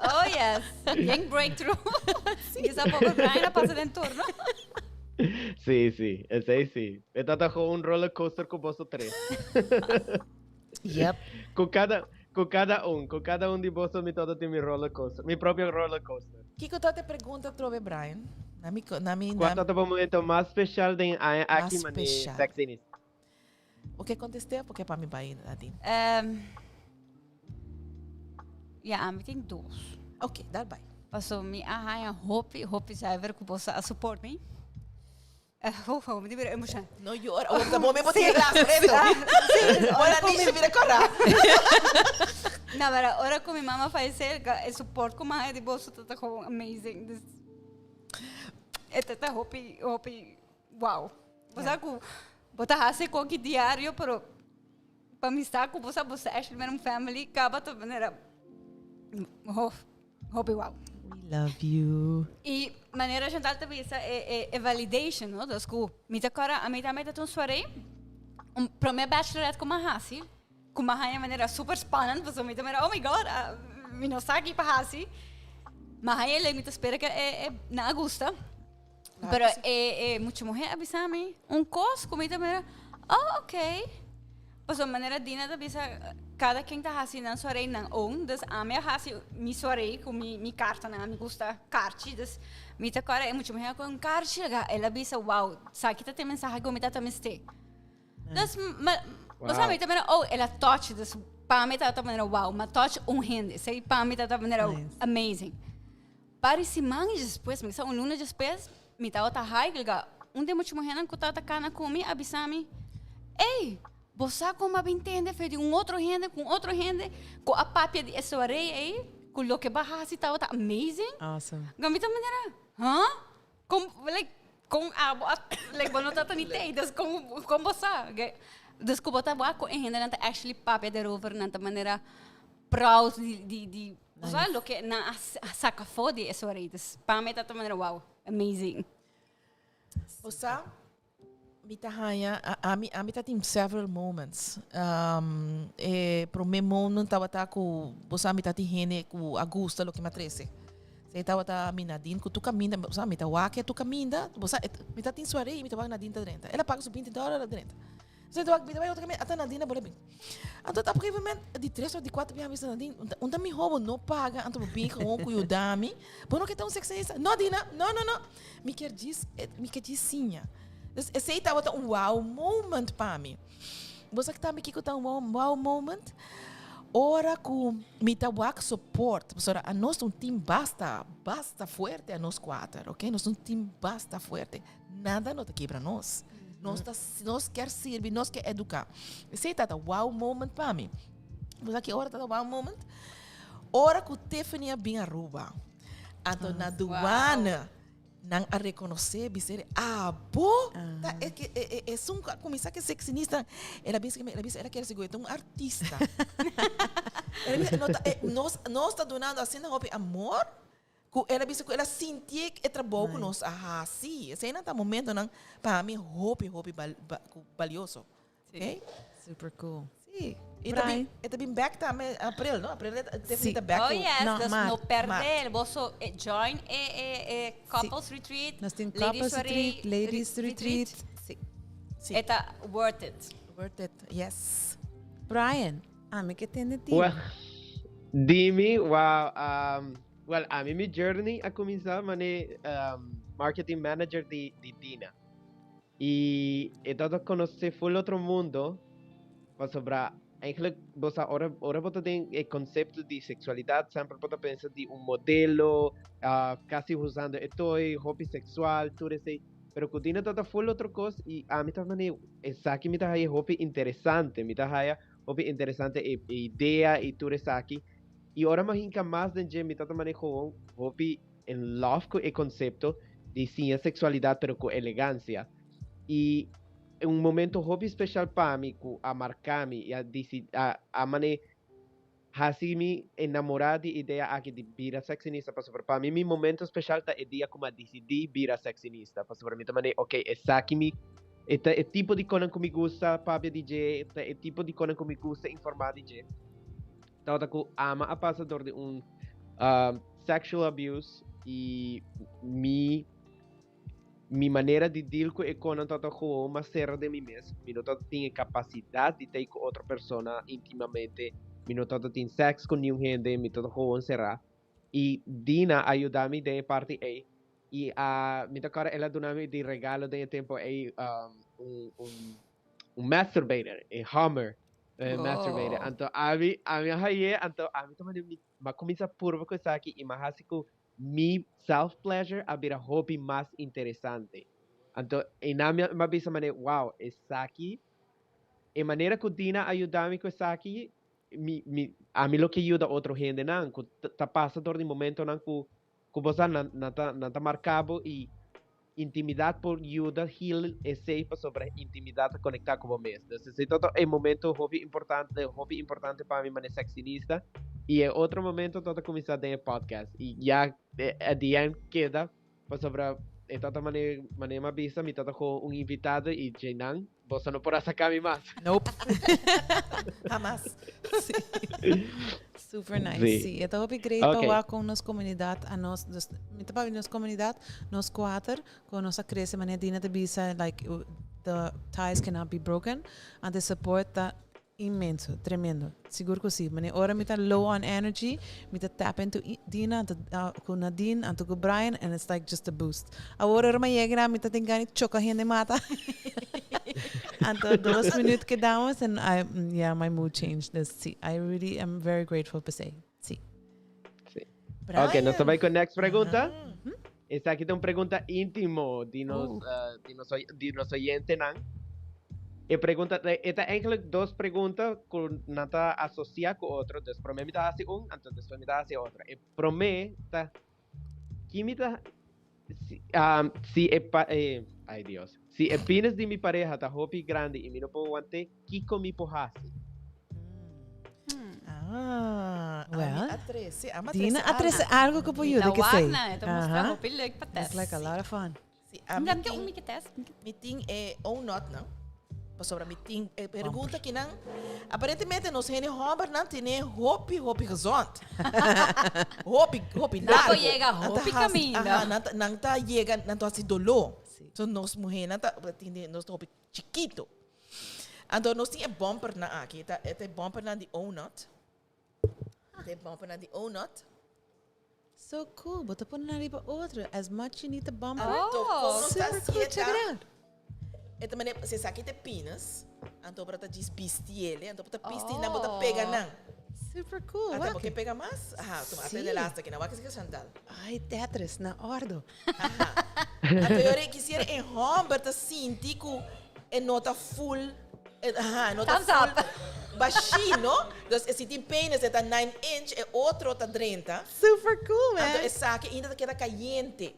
Oh yes, bien breakthrough. Kisa poco Brian a pasa den turno. Sí, esey sí. E ta gewoon un roller coaster cu boso tres. Yep. Cu cada un di boso mi todo tin mi roller coaster, mi propio roller coaster. Kiko ta te pregunta trobe, Brian? Na mi, Kua na, ta e momento mas special den aña aki Mas mane special. sexinista? O ke contesta? Porque pa mi bay Nadine. Ja, mi tin dos. Ok, dal bay. Paso mi a haya hopi, hopi zuiver cu boso a support mi. Oh, mi ta bira emotion. No yora. Oh, ta bon, mi bo tin glas preto. Ora ni se bira cora. No, pero ora cu mi mama a fayece, e support cu m'a haya di boso ta gewoon amazing. Dus, e ta hopi, hopi, wow. Bo sa cu bo ta haci coki diario, pero pa mi sa cu bo sa actually un family, caba ta manera, oh, hopi wow. We love you. E manera Chantal ta bisa e validation, no? Dus cu mi ta cora, ami tambe ta un soirée, un prome bachelorette cu m'a hasi, cu m'a haya manera super spannend, paso mi ta mira, "Oh my God, mi no sa ki pa hasi." Ma haya le mi ta spera cu e nan gusta. Pero e mucha muher a bisa mi un cos cu mi ta mira, "Oh, okay." Paso manera Dina ta bisa, cada quien ta hasi nan soirée nan own, dus ami a hasi mi soirée cu mi carta nan, mi gusta carchi, dus mi ta cora e mucha muher cu un carchi, el a bisa, "Wow, sa ki ta e mensahe cu mi ta mester." Dus, ma, wow. Mi ta mira, oh, el a touch, dus pa mi ta manera, wow, m'a touch un hende, esey pa mi ta manera amazing. Pare siman despues, mi sa un luna despues, mi tawata high, liga, un di mucha muhernan cu tawata cana cu mi, a bisa mi, "Ey, bo sa con m'a bin tende fe di un otro hende, cu otro hende, cu a papia di e soirée ey, cu loke b'a hasi tawata amazing." Awesome. Ga mi ta manera, "Huh? Con, like, con abo, like, bo no tata ni tey, dus con bo sa?" Dus cu bo ta wak cu e hende nan ta actually papia erover, nan ta manera proud di nice. Sabe, loke nan a saca fo di e soirée. Dus pa mi ta manera, wow, amazing. Osea, mi ta haya, ami ta tin several moments. E prome moment tawata cu bosa mi ta tin hende cu a gusta loke m'a trece. Se tawata mi Nadine cu tu caminda, bosa mi ta wak tu caminda, bosa mi ta tin soirée, mi ta wak Nadine ta drenta. El a paga su $20 drenta. Se ta wak mi ta bay otro caminda, ata Nadine a bole bin. Anto op een gegeven moment, di tres of di cuatro biaha bisa Nadine, "Unda mi hobo no paga, anto bin gewoon cu yudami. Bo no ke ta un sexista?" "No, Dina, no, no, no. Mi kier djis, mi kier djis siña." Dus esey tawata un wow moment pa mi. Bo sa tambe kiko ta un wow moment? Ora cu mi ta wak support. Pasobra anos ta un team basta, basta fuerte anos cuater, ok? Nos ta un team basta fuerte. Nada no ta kibra nos. Nos kier sirbi, nos kier educa. Esey ta wow moment pa mi. Bo sa ki ora ta wow moment? Ora cu Tiffany a bin Aruba. Anto na douane nan a reconoce bisere abo ta e que e e un cuminsa cu sexinista. El a bisa el a bisa ela kier sigur un artista. El a bisa, no ta, nos ta dunando asina hopi amor. Ku el a bisa ku el a sintié e trabou ku nos a hasi. Eseinan ta momentonan pa mi hopi, hopi balioso. Ok? Super cool. Sí. E ta bin, e ta bin back tambe april, no? April e Tiffany ta back. Oh yes, no, dus no perde. Boso join e, e, e couples retreat. Nos tin couples retreat, ladies retreat. Sí. Sí. E ta worth it. Worth it, yes. Brian, ami ke tende ti. Well, dimi, wow, um, well, ami mi journey a cuminsa mane um, marketing manager di, di Dina. Y e tata conoce full otro mundo, pasobra eigenlijk bo sa ora ora bo ta den e concepto di sexualidad semper bo ta pensa di un modelo, uh, casi usando e toy, hopi sexual, tur esey. Pero cu Dina tata full otro cos y ami ta mane esaki mi ta haya hopi interesante, mi ta haya hopi interesante e, e idea y tur esaki. Y ora mi a hinca mas den dje mi tata mane gewoon hopi in love cu e concepto di siña sexualidad pero cu elegancia. Y un momento hopi special pa mi cu a marca mi y a dicidi a a mane haci mi enamora di idea aki di bira sexinista pasobra pa mi mi momento special ta e dia cu mi a dicidi bira sexinista pasobra mi ta mane ok esaki mi e ta e tipo di conan cu mi gusta papia di dje ta e tipo di conan cu mi gusta informa di dje. Tabata cu ama a pasa door di un sexual abuse y mi mi manera di deal cu e conan tabata gewoon mas cera den mi mes. Mi no tabata tin e capacidad di tei cu otro persona intimamente, mi no tabata tin sex cu niun hende, mi tabata gewoon cera. Y Dina a yuda mi den e parti ey y a mi ta acorda el a duna mi di regalo den e tempo ey un un un masturbator, e Hummer. Eh, masturbator. Oh. Anto ami, ami a haye, anto ami ta mane mi, m'a cuminsa purba cu esaki y m'a haci cu mi self pleasure a bira hopi mas interesante. Anto einan mi a, m'a bisa mane, wow, esaki, e manera cu Dina a yuda mi cu esaki, mi, mi, ami lo ke yuda otro hendenan cu ta pasa door di momentonan cu Ku bo sa nan nan ta nan ta marka bo i intimidat por yuda heal esei pasobra intimidat ta konektá ku bo mes. Dus esei ta e momento hopi importante hopi importante pa mi manera sexinista i e otro momento ta ta kuminsá den e podcast i ya at the end keda pasobra e ta ta manera manera mi a bisa mi ta ta komo un invitado i djeinan Boso no por a saca mi mas. Nope. Hamas. Sí. Super nice. Sí. Sí, e ta hopi great Ok. pa wak con nos comunidad a nos, dus mi ta papia di nos comunidad, nos cuater, con nos a crece manera Dina ta bisa, like the ties cannot be broken, antes support ta Inmenso, tremendo. Sigur cu si. Mane ora mi ta low on energy, mi ta tap into Dina, anto cu Nadine, anto cu Brian, and it's like just a boost. Awor ora mi a yega mi ta tin gana di choca hende mata. Anto dos minuut kedamos and I, yeah, my mood changed. Dus si, I really am very grateful p'esey. Si. Si. Ok, nos ta Brian. bai cu next pregunta. Esaki ta un pregunta íntimo di nos, di nos, di nos oyentenan. E pregunta, e ta eigenlijk dos pregunta ku nan ta asosiá ku otro. Dus promé mi ta hasi un, anto despues mi ta hasi otro. E promé ta, ki mi ta, si, si e pa, e, ay Dios, si e penis di mi pareha ta hopi grandi i mi no por want'é, kiko mi por hasi? Ah, Well, ami a trece, ami a Dina trece a trece algo ku por yuda Ta ke sei. wak nan, e ta mustra hopi leuk pa test. It's like a lot of fun. Si, ami Dan ke tin, un mi ke test. mi tin e ownot nan. Pasobra mi tin e pregunta kinan. Aparentemente nos hende hombernan tene hopi, hopi gezond. Hopi, hopi Nan por largo. yega Nan ta hopi hasi- kaminda. Aha, nan ta, nan ta yega, nan ta hasi doló. Si. So nos muhernan ta, tin di nos ta hopi chikito. Anto nos tin e bumpernan aki. Ta e ta e bumpernan di Ownut. E bumpernan di Ownut. So cool. Bo ta pone nan riba otro. As much you need the bumper. Anto kon nos ta Super cool. hasié Check ta it out. E ta manera si esaki ta e penis, anto bo ta djis bisti ele, anto bo ta bisti nan bo ta pega nan. Super cool. Ata bo Wak. ke pega mas? Aha, tuma ata Sí. e laatste aki nan. Wak esaki Chantal. Ay, Tetris, na ordo. Aha. Anto yo kisiera e homber ta sinti ku e no ta full, aha, e no ta Thumbs up. full bashí, no? Dus e si tin penis e ta 9 inch, e otro ta drenta. Super cool, man. Anto esaki ainda ta keda kayente.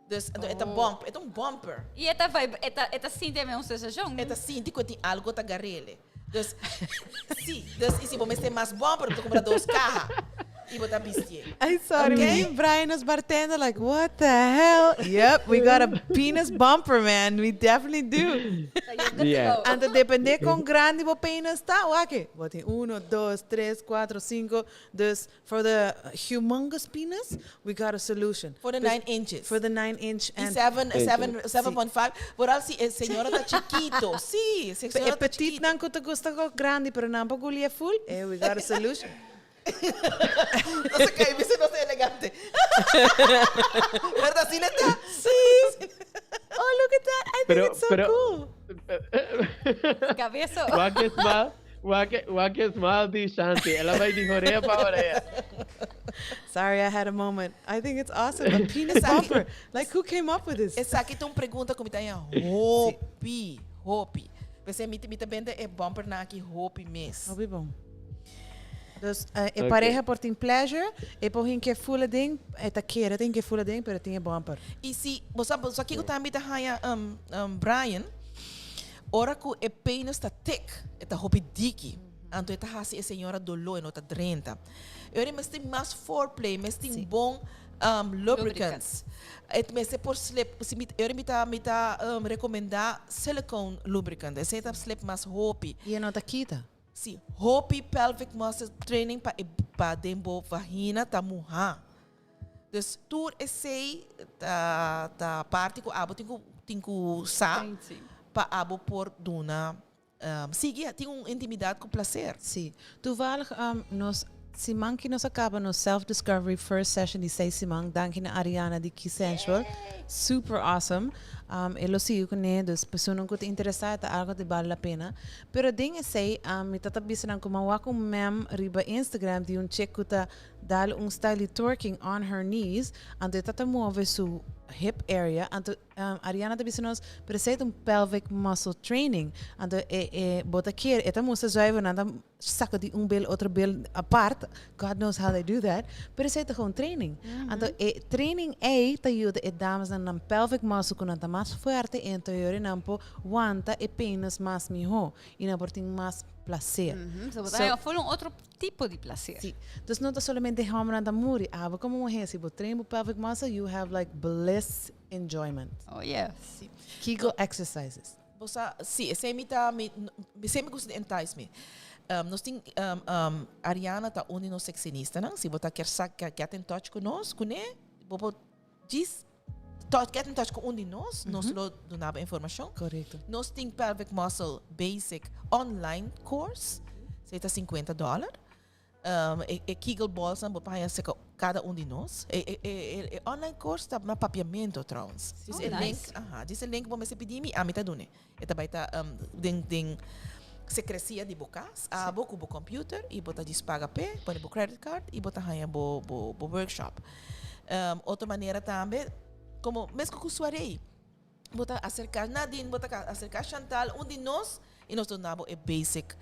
Dus anto e ta bump, e ta un bumper. I e ta vibra, e ta, e ta sinti e un sensashon. E ta sinti ku e tin algo ta garele. Dus, si, dus i si bo mester mas bumper, bo ta kumpra dos kaha. I bo ta bistié. Ay, sorry. Okay. Me and Brian as bartender, like, what the hell? Yep, we got a penis bumper, man. We definitely do. So you're good Yeah. to go. Anto depende con grandi bo penis ta, wak. Bo tin uno, dos, tres, cuatro, cinco. Dus for the humongous penis, we got a solution. For the Dus 9 inches. For the 9 inch I and 7, Inches. 7, 7.5. Vooral si e señora ta chikito. Si, si e E señora ta petit chikito. nan ku te gusta go grandi, pero nan por gulia full, eh, we got a solution. No se kai, bisa no se elegante. Verdad, sí, neta? Sí. Oh, look at that. I think Pero- it's so pero- cool. Cabezo. Wak e smile, wak e, wak e smile di Shanti. El a bai di orea pa orea. Sorry, I had a moment. I think it's awesome. A penis bumper. Like, who came up with this? Esaki ta un pregunta ku mi ta haña hopi, hopi. P'esei mi mi ta bende e bumpernan aki hopi mes. Hopi bon. Dus eh, e Ok. pareha por tin pleasure, e por hin ke fula ding, e ta kere tin ke fula ding, pero tin e bumper. I si, bo sa, bo sa kiko tambe ta haña um, um, Brian? Ora ku e penis ta thick, e ta hopi diki. Anto e ta hasi e señora doló, e no ta drenta. E ora mester tin mas foreplay, mester tin bon um, lubricants. E mester por slip, si mi, e ora mi ta, mi ta um, recomenda silicone lubricant. Esei ta slip mas hopi. I e no ta kita. Si, hopi pelvic muscle training pa e pa den bo vagina ta muhá. Dus tur esei ta ta parti ku abo tin ku tin ku sa pa abo por duna sigui tin un intimidat ku plaser. Si. Toevallig nos siman ki nos a kaba nos self discovery first session di seis siman danki na Ariana di Keysensual. Super awesome. E lo sigui kuné dus personan ku ta interesá e ta algo di bal la pena. Pero den esei mi ta ta bisa nan ku mi a wak un mem riba Instagram di un chick ku ta dal un style di twerking on her knees anto e ta ta move su hip area anto Ariana ta bisa nos pero esei ta un pelvic muscle training anto e e bo ta kere e ta mustra zuiver nan ta saka di un bel otro bel apart God knows how they do that pero esei ta gewoon training anto e training ei ta yuda e damesnan nan pelvic muscle ku nan ta mas fuerte i anto yori nan por wanta e penis mas miho i nan por tin mas placer. So bo ta haya full un otro tipo di placer. Si. Dus no ta solamente hombernan ta muri, abo como muher si bo train bo pelvic muscle you have like bliss enjoyment. Oh yes. Si. Kegel exercises. Bo sa, si, esei mi ta, mi, esei mi gusta di entice mi. Nos tin, Ariana ta un di nos seksinistanan, si bo ta kier sa, get in touch ku nos, kuné, bo por djis touch, get in touch ku un di nos, nos lo duna bo informashon. Korekto. Nos tin Pelvic Muscle Basic online course, esei ta sinkuenta dòler. E e Kegel balls nan bo por haña serka kada un di nos. E e e e online course ta na papiamento trouwens. Dus Oh, e link, nice. aha, dus e link bo mester pidi mi, ami ta dun'e. E ta bai ta den den sekresia di bo kas, abo ku bo computer i bo ta djis paga p'e, pone bo credit card i bo ta haña bo bo bo workshop. Otro manera tambe, komo meskos ku suarei, bo ta aserka Nadine, bo ta aserka Chantal, un di nos, i nos duna bo e basic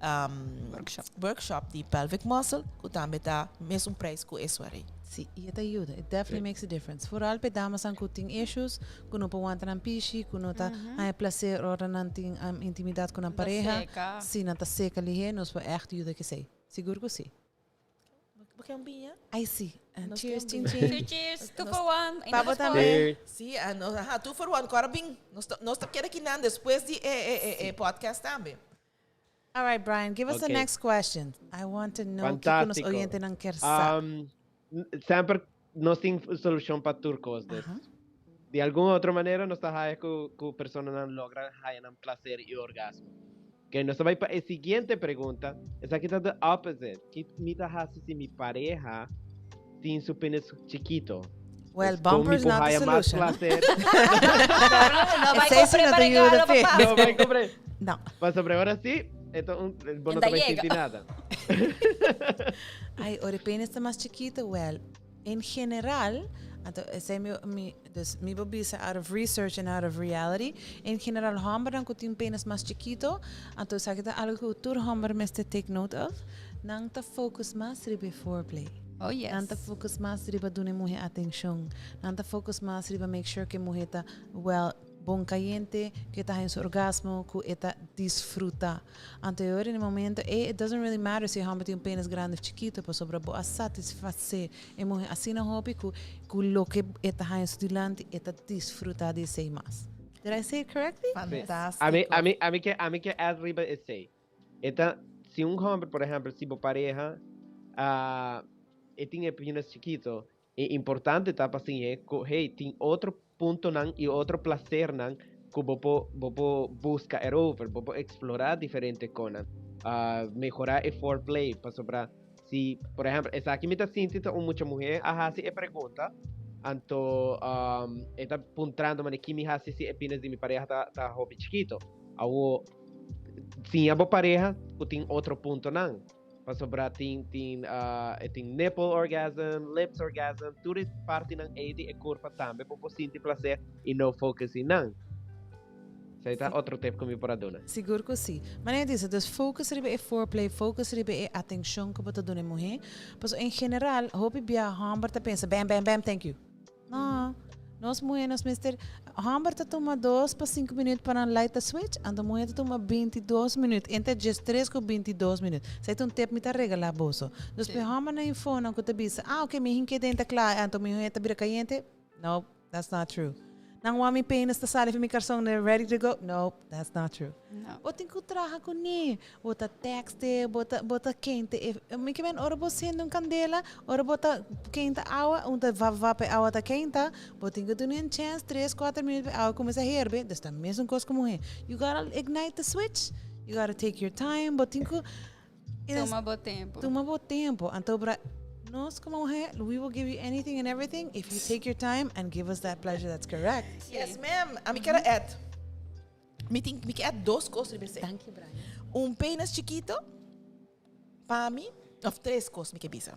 um, Workshop. workshop di pelvic muscle, ku tambe ta mesun prijs ku e soiree. Si, i e ta yuda. It definitely makes a difference. Vooral pa e damasnan ku tin issues, ku no por wanta nan pishi, ku no ta haña placer ora nan tin um, intimidat ku nan Ta pareha. seka. Si, nan ta seka lihé, nos por echt yuda ku esei. Sigur ku si. Bo ke un biña? Ay si. And Nos cheers, ke un chin biña. chin. Cheers, two for one. Pa bo tambe. Cheers. Si, ah, no, aha, two for one. Kora bin. Nos ta, nos ta keda kinan despues di e, e, e, e podcast tambe. All right, Brian, give us the Ok. next question. I want to know kiko nos Fantástico. oyentenan kier sa. Semper nos tin solucion pa tur cos. Dus di algun otro manera nos ta haya cu, cu personanan logra haya nan placer y orgasmo. Ok, nos ta bay pa e siguiente pregunta. Esaki ta the opposite. Ki mi ta haci si mi pareha tin su penis chikito? Well, Pues, con mi bumper's por not the haya mas solution. placer. No bai Esei si compre no pa ta yuda, regalo, pe. papá. No bay compre. No. Pasobra ora si, eto un, bo no Enta ta bay yega. sinti nada. Ay, ora e penis ta mas chikito, well, en general, anto esei mi, mi, dus mi por bisa out of research and out of reality, en general hombernan cu tin penis mas chikito, anto esaki ta algo cu tur homber mester take note of, nan ta focus mas riba e foreplay. Oh yes. Nan ta focus mas riba duna e muhe atencion. Nan ta focus mas riba make sure cu e muhe ta well. bon cayente, cu e ta haña su orgasmo, cu e ta disfruta. Anto e ora na e momento ey it doesn't really matter si e homber tin un penis grandi of chikito pasobra bo a satisface e muhe asina hopi cu cu loke e ta haña su dilanti e ta disfruta di esey mas. Did I say it correctly? Fantastico. Ami, ami, ami ke, ami ke add riba esey. E ta, si un homber, por ehempel, si bo pareha, ah, e tin e penis chikito, E importante ta pa siñ'é ku hey tin otro puntonan i otro plasernan ku bo por bo por buska erover, bo por eksplorá diferente konan, mehorá e foreplay pasobra si por ehèmpel esaki mi ta sinti ta un mucha muhé a hasi e pregunta anto e ta puntrando manera ki mi hasi si e pines di mi pareha ta ta hopi chikito. Awor siña bo pareha ku tin otro puntonan. Pasobra tin tin e tin nipple orgasm, lips orgasm, tur e partinan ei di e kurpa tambe bo por sinti plaser i no focus in nan. Esei ta otro tip ku mi por a duna. Sigur ku si. Manera di bisa, dus focus riba e foreplay, focus riba e atencion ku bo ta duna e muhé. Pasobra en general hopi bia hòmber ta pensa bam bam bam thank you. No, nos muhé nos mester, hòmber ta tuma dos pa sinku minüt pa nan light a switch, anto muhé ta tuma 22 minüt, entre 13 ku 22 minüt. Esei ta un tip mi ta regalá boso. Dus pa e hòmbernan i fonan ku ta bisa, ah oke mi hinké den ta kla anto mi muhé ta bira kayente, no, that's not true. Nan wou mi penis ta sali for mi karson they're ready to go, no, that's not true. No. Bo tin ku traha kuné, bo ta texte, bo ta bo ta kente e mi ke men ora bo sende un kandela, ora bo ta kenta awa, un ta va va pa e awa ta kenta, bo tin ku duna un chance tres kuater minüt pa e awa kuminsá herbe, dus ta mesun kos ku muhé. You gotta ignite the switch, you gotta take your time, bo tin ku Tuma bo tempo. Tuma bo tempo. Anto bra, nos como mujer, we will give you anything and everything if you take your time and give us that pleasure that's correct. Yes, ma'am. Ami kier a add. Mi tin, mi kier add dos cos riba esei. Danki, Brian. Un penis chikito, pa mi, of tres cos mi ke bisa.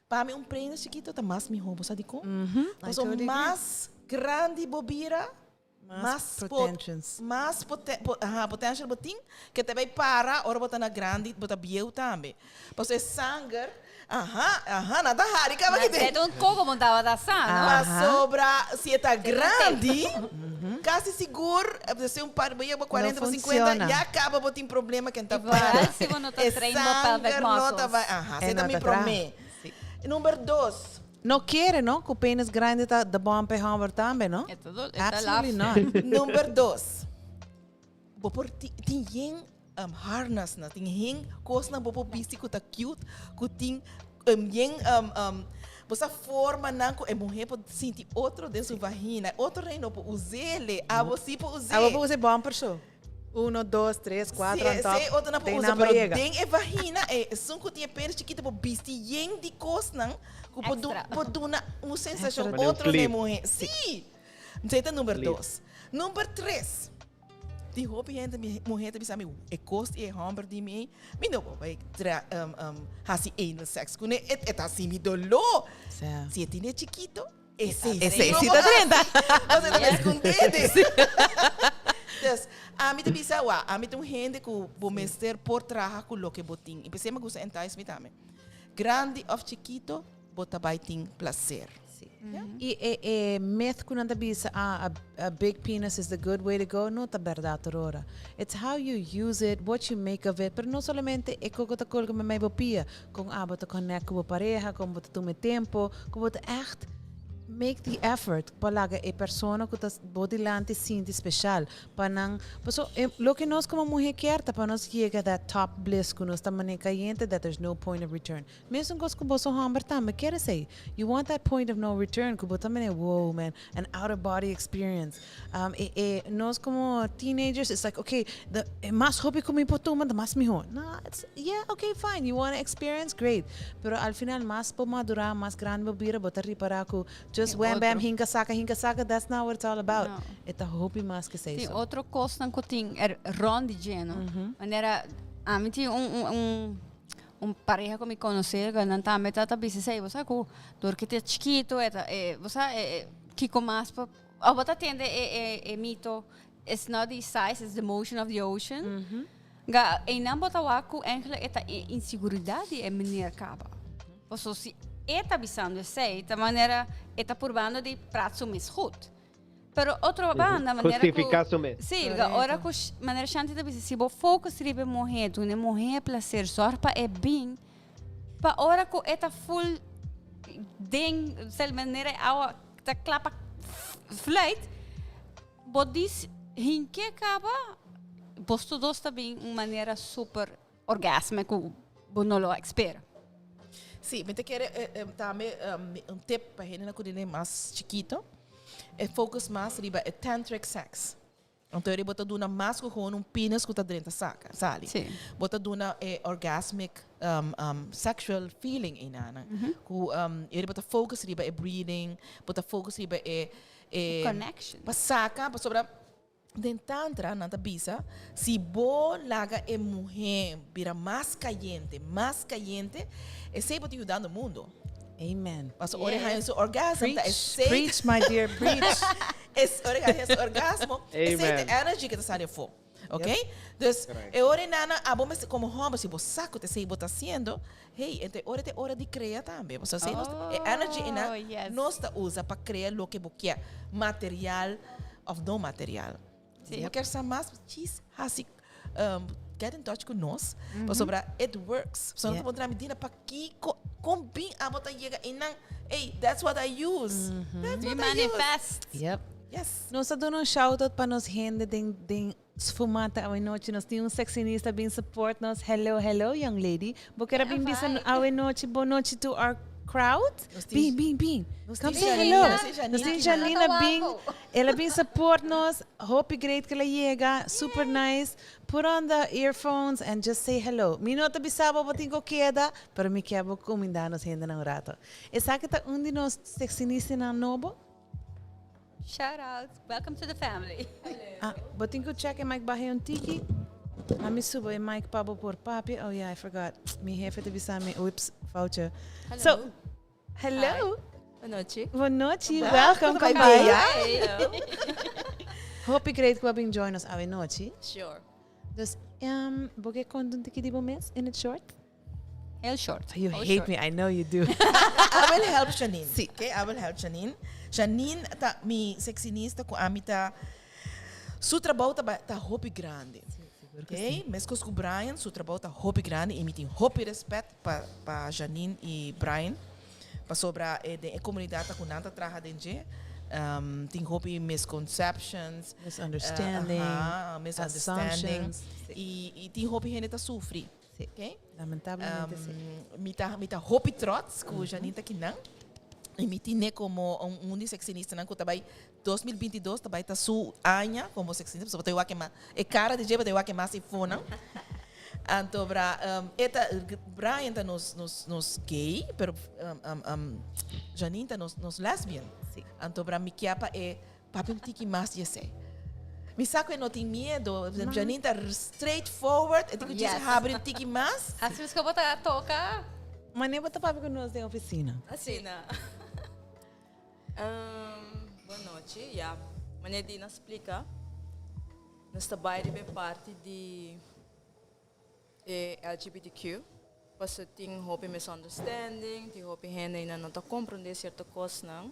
Pa mi un penis chikito ta mas miho, bo sa dikon? I Pasobra totally agree. mas grandi bo bira, Mas potentials. Mas potential bo tin, ke ta bay para ora bo ta na grandi, bo ta bieu tambe. Pasobra e sanger, aha, aha, nan ta hari kaba ki den. Ta un koko bo tabata sa, no? Pasobra si e ta grandi, kasi sigur, si un par, bo yega bo cuarenta, bo cincuenta, ya kaba bo tin problema ken ta para. I vooral si bo no ta train bo pelvic muscles. E sanger no ta bay, aha, esei ta mi prome. Number dos. No kere no cu penis grandi ta de bon p'e homber tambe no? E ta do, e ta laf. Absolutely not. Number dos, bo por ti, tin yen um, harnas na, tin yen cosnan bo por bisti cu ta cute, cu tin um, yen um, um, bo sa formanan cu e muher por sinti otro den su vagina. Otro rey no por usele, abo si por us'é. Abo por use bumper so. Uno, dos, tres, cuatro, Sí, on top. sí, otro nan por Den usa, nan pa pero yega. den e vagina, e esun ku tin e penis chikito por bisti yen di kosnan ku por du, Extra. por duna un sensashon Extra. Mane un otro den clip. muhé. Sí! Esei ta number Clip. dos. Number tres, tin hopi hende, mi muhé ta bisa mi, e kos di e hòmber di mi, mi no por bai tra, um, um, hasi anal sex kuné, e, e ta hasi mi doló. Sa. Si e tine chikito, Esei Esei no sí bo ta drenta. hasi. Osea ta meskondé. Dus, ami ta bisa wak, ami ta un hende ku bo mester por traha ku loke bo tin. I p'esei mi gusta entice mi tambe. Grandi òf chikito, bo ta bai tin plaser. Sí. I e e myth ku nan ta bisa, ah, a a big penis is the good way to go, no ta bèrdat tur ora. It's how you use it, what you make of it, pero no solamente e koko ta kolga meimei bo pia, Kon abo ta connect cu bo pareha, kon bo ta tuma e tempo, cu bo ta echt make the effort pa laga e persona cu ta bo dilanti sinti special. Pa nan, paso e loke nos como muher kier ta pa nos yega that top bliss cu nos ta mane cayente that there's no point of return. Mesun cos cu boso homber tambe kier esey. You want that point of no return cu bo ta mane wow man, an out of body experience. Um, e, e, nos como teenagers, it's like, okay, the, e mas hopi cu mi por tuma, de mas mihor. No, it's, yeah, okay, fine. You want to experience? Great. Pero al final, mas bo madura, mas grandi bo bira, bo ta ripara cu just Tin wham, bam, otro. hinka, saca, hinka, saca, that's not what it's all about. No. E ta hopi mas que Tin eso. otro cosnan cu tin er rond di dje, no? Manera, ami tin un, un, un, un pareha cu mi conoce, cu nan tambe ta ta bisa esey, bo sa cu door cu ta chikito, e ta, e, bo sa, e, e, kico mas pa Of bo ta tende e e e mito it's not the size it's the motion of the ocean. Ga einan bo ta wak ku eigenlijk e ta e inseguridat di e meneer kaba. Paso si e ta bisando esei ta manera e ta purbando di praat su mes goed. Pero otro banda, manera ku... Justifica su mes. Sí, ora ku manera Shanti ta bisa, si bo focus riba e muhé, duna e muhé placer, zorg pa e bin, pa ora ku e ta full den, sel manera e awa ta kla pa fluit, bo dis hinke kaba, boso dos ta bin un manera super orgasme ku bo no lo a ekspera. Sí, mi ta kere tambe un tip pa hendenan ku tene mas chikito, e focus mas riba e tantric sex. Anto bo ta duna mas ku gewoon un penis ku ta drenta saka, sali. Sí. Bo ta duna e orgasmic sexual feeling einan. Ku bo ta focus riba e breathing, bo ta focus riba e E connection. Pa saka, pasobra Den tantra nan ta bisa, si bo laga e muhé bira mas kayente, mas kayente, esei bo ta yudando mundo. Amen. Pasobra ora e haña su orgasm ta Preach, esei. preach my dear, preach. Es, ora e haña su orgasmo, esei ta Amen. e energy ke ta sali afó. Ok? Dus, e ora ei nan, abo mester komo hòmber, si bo sa ku ta esei bo ta hasiendo, hey, ento e ora ta e ora di krea tambe. Pasobra esei nos, e energy ei nan, Oh, yes. nos ta usa pa krea loke bo kier, material of no material. Si bo kier sa mas, djis hasi get in touch ku nos, pasobra it works. Pasobra nan ta puntra mi, Dina, pakiko, kon bin abo ta yega einan? Ey, that's what I use. That's We what I use. manifest. Yep. Yes. Nos ta duna un shout out pa nos hende den den Sfumata awenochi. Nos tin un sexinista bin support nos. Hello, hello young lady. Bo kier a bin bisa awenochi bonochi to our crowd? Nos tin Bin, bin, bin. Nos Come tin say Janina, hello. nos tin Janina Nos tin aki. Janina bin. El a bin support nos. Hopi great cu el a yega. Super nice. Put on the earphones and just say hello. Mi no ta bisa bo bo tin cu keda, pero mi kier bo cuminda nos hendenan un rato. Esaki ta un di nos sexinistanan nobo. Shout out, welcome to the family. Ah, bo tin cu check e mic baha un tiki. Ami subo e mic pa bo por papia. Oh yeah, I forgot. Mi hefe ta bisa mi, oops, foutje. Hello. So, hello. Bon nochi. Bon nochi, welcome, Bye come by. Hello. Hopi great cu bo a bin join nos awe nochi. Sure. Dus, um, bo ke conta un tiki di bo mes in it short? Heel short. You Oh, hate short. me, I know you do. I will help Janine. Si. Okay, I will help Janine. Janine ta mi sexinista ku ami ta su trabou ta ta hopi grandi. Okay, meskos ku Brian su trabou ta hopi grandi i mi tin hopi respet pa pa Janine i Brian pasobra e den e komunidat ta ku nan ta traha den dje tin hopi misconceptions, Misunderstanding, aha, misunderstanding assumptions. i i tin hopi hende ta sufri. Sí. Ok? Lamentablemente sí. Mi ta, mi ta hopi trots ku Janita kinan. I mi tine komo un, un di seksinistanan ku ta bai 2022 ta bai ta su aña komo seksinista, pasobra bo ta wak e mas, e kara di dje bo ta wak e mas i fonan. Anto bra, e ta, Brian ta nos, nos, nos gay, pero Janine ta nos, nos lesbian. Sí. Anto bra mi kia pa e Papia un tiki mas di esei. Mi sa ku e no tin miedo. Janine ta straight forward. E tin ku djis habri un tiki mas. Así mes ku bo ta toka. Manera bo ta papia ku nos den ofisina. Asina. Bon nochi. Ya, manera Dina splika, nos ta bai riba e parti di e LGBTQ. Pasobra tin hopi misunderstanding, tin hopi hende einan no ta komprondé sierto kosnan.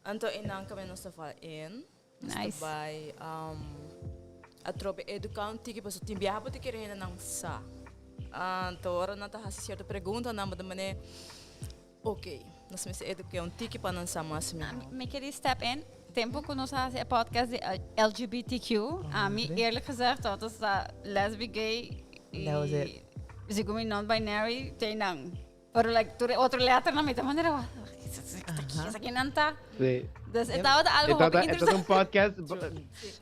Anto einan kaminda nos ta val in, nos ta bai atrobe eduká un tiki pasobra tin biaha bo ta kere hendenan sa. Anto ora nan ta hasi sierto preguntanan bo ta manera ok, nos mester eduká un tiki pa nan sa mas mihó. Mi keri step in, tempu ku nos a hasi e podcast di LGBTQ, ami eerlijk gezegd tabata sa lesbi, gay i sigun mi non-binary te einan. Pero like tur e otro letternan mi ta manera wa esaki nan ta. Sí. Dus e tabata algo E tabata, hopi e tabata un interesante. podcast basta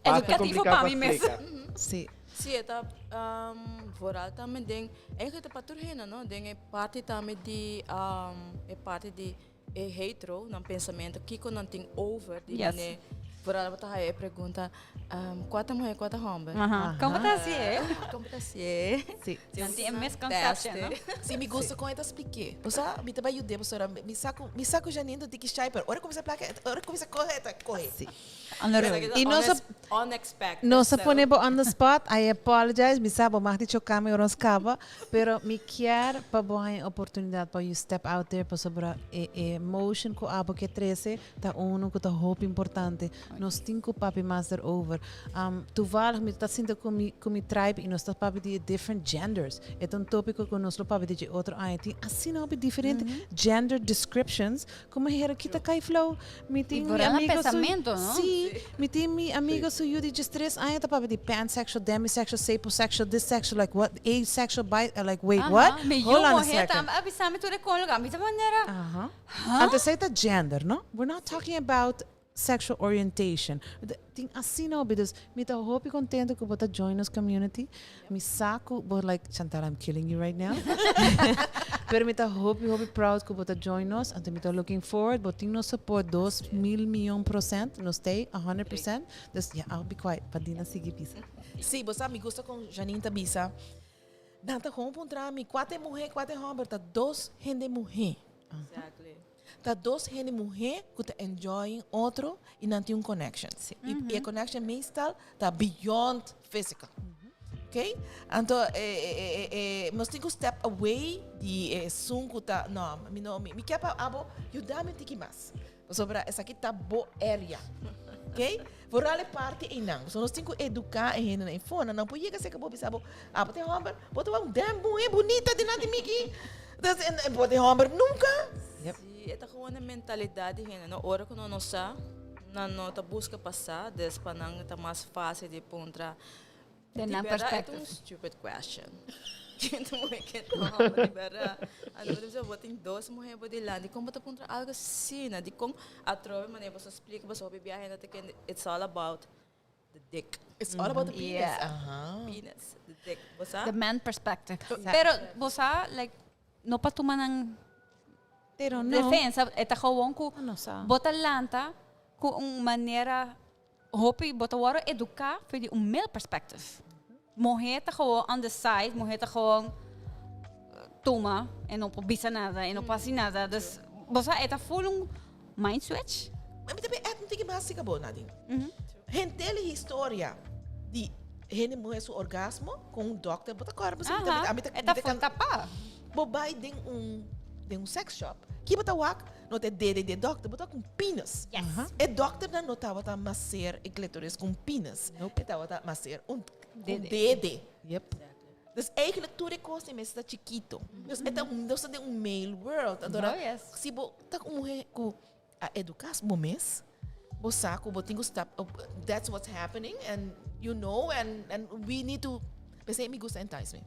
Educativo complicado pa pa mi mes. explica. Sí. Sí, e ta vooral tambe den, eigenlijk ta pa tur hende, no? Den e parti tambe di e parti di e hetero, nan pensamentu, kiko nan tin over di mane, vooral bo ta haya e pregunta, kua ta muher, kua ta homber? Kon bo ta hasié? Kon bo ta hasié? Sí. Nan tin e misconception, no? Sí, mi gusta kon e ta spliké. Bo sa, mi ta bai yud'é pasobra mi sa ku, mi sa ku Janine ta un tiki shy, pero ora e kuminsá plaka, ora e kuminsá kohe, e ta kohe. Sí. I nos a Unexpected. Nos a pone bo on the spot, I apologize, mi sa bo mag di choca mi ora nos caba, pero mi kier pa bo haña oportunidad pa you step out there pasobra e emotion cu abo ke trece ta uno cu ta hopi importante. Nos tin cu papia mas erover. Toevallig mi ta sinta cu mi tribe y nos ta papia di different genders. E ta un topico cu nos lo papia di otro aña. Tin asina hopi diferente gender descriptions. Como hera kita kai flow. Mi tin mi Vooral amigo su pensamento, no? Si, mi tin mi amigo su yu di just 3 aña ta papia di pansexual, demisexual, sapiosexual, this sexual, like what, asexual, bi, like, wait, what? Mi Hold on a muher second. tambe a bisa mi tur e con lugar. Mi ta manera. Anto esey ta gender, no? We're not talking about sexual orientation. Tin asina, because mi ta hopi contento cu bo ta join nos community. Mi sa cu bo like, "Chantal, I'm killing you right now." Pero mi ta hopi hopi proud cu bo ta join nos. Anto mi ta looking forward. Bo tin nos support 2 mil miyon%. Nos stay 100%. Dus yeah, I'll be quiet. Pa Dina sigui bisa. Si, bo mi gusta con Janine ta bisa. Nan ta gewoon puntra mi, cua ta muhe, cua ta homber, ta dos hende muhe. Ta dos hende muhe cu ta enjoying otro y nan tin un connection. Y e connection meestal ta beyond physical. Ok? Anto, nos tin cu step away di esun cu ta, no, mi no, mi kier pa abo yuda mi tiki mas. Sobre esaki ta bo area. Ok? Vooral e parti einan. So nos tin cu educa e hende na infona. No por yega seca bo bisa bo, ah, bo ta homber, bo ta un damn muhe bunita dilanti mi aki. Dus, en bo ta homber nunca. Si, ta gewoon e mentalidad di hende. No, ora cu no sa, nan no ta busca pasa, dus pa nan ta mas facil di puntra. Den Di nan berdad, perspective. E un stupid question. Ken ta muhe, ken ta homber, di berdad. Anto, bo bisa, bo tin dos muhe bo dilanti, con bo ta puntra algo asina, di con atrobe manera bo explica, bo hopi biaha hende ta kende, it's all about the dick. It's all about the penis. Penis, the dick. Bo sa? The man perspective. Pero, bo sa, like, no pa tuma nan They don't know. Defensa, e ta gewoon cu No sa. Bo ta lanta cu un manera hopi bo ta wordo educa for di un male perspective. Muhe ta gewoon on the side, muhe ta gewoon tuma y no por bisa nada y no por haci nada. Dus bo sa, e ta full un mind switch. Maar mi tambe echt un basica bo, Nadine. Henter e historia di hende muhe su orgasmo cu un dokter, bo ta corda, bo mi ta E ta full tapa. Bo bay den un sex shop. Ki bo ta wak, no ta dede di dokter, bo ta cu penis. E dokter nan no tabata masseer e clitoris cu penis. Nope. E tabata masseer un Dede. Dede. Dus eigenlijk tur e cos mes ta chikito. Dus e ta un dus ta un male world. Agora, si bo ta un muhe cu a educa bo mes, bo sa cu bo tin cu stop, that's what's happening and you know and we need to. Pesey mi gusta entice me.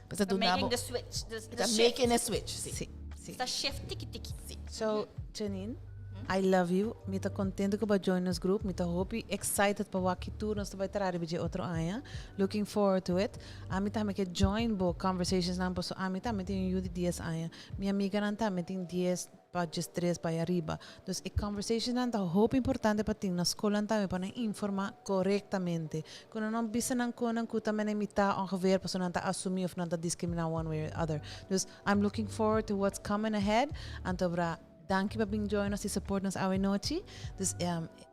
Pesey The making the switch. The Ta shift. Making a switch. Si. Ta shift tiki tiki. So, Janine, I love you. Mi ta contento cu bo a join nos group. Mi ta hopi excited pa wak tur nos bay traha di otro aña. Looking forward to it. Ami tambe kier join bo conversations nan paso ami tambe tin un yu di 10 aña. Mi amiga nan tambe tin 10 pa just 3 pa ariba. Dus e conversation nan ta hopi importante pa tin na scol nan tambe pa nan informa corectamente. Cu nan bisa nan con nan cu tambe mita ongeveer paso nan ta asumi of nan ta discrimina one way or the other. Dus I'm looking forward to what's coming ahead. Anto bra, danki pa bin join us y support nos awe nochi. Dus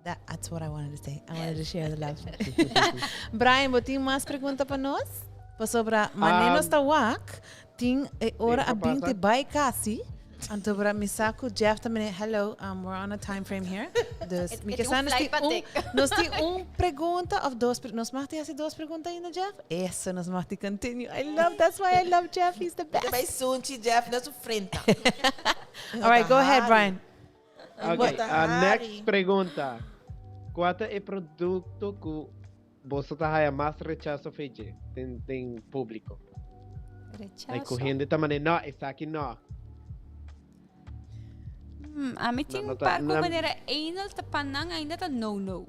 that's what I wanted to say. I wanted to share the love. Brian, bo tin mas pregunta pa nos? Pasobra mane nos ta wak, tin e ora a Tempo 20 pasa. Bay casi. Anto bra mi sa cu Jeff tambe, hello, we're on a time frame here. Dus mi E ke tin sa un nos tin flight pa un, tek. Nos tin un pregunta of dos, nos mag ti hasi dos pregunta ainda, Jeff? Eso, nos mag ti continue. I love, that's why I love Jeff, he's the best. Bay sunchi Jeff na su frente. All right, go ahead, Brian. Ok, Bota next Harry. Pregunta. Cua ta e producto cu bo ta haya mas rechaso for di den publico? Rechaso. Like, cu hende ta mane, "No, esaki no." Ami tin No, un no par cu no. manera anal ta pa nan ainda ta no no.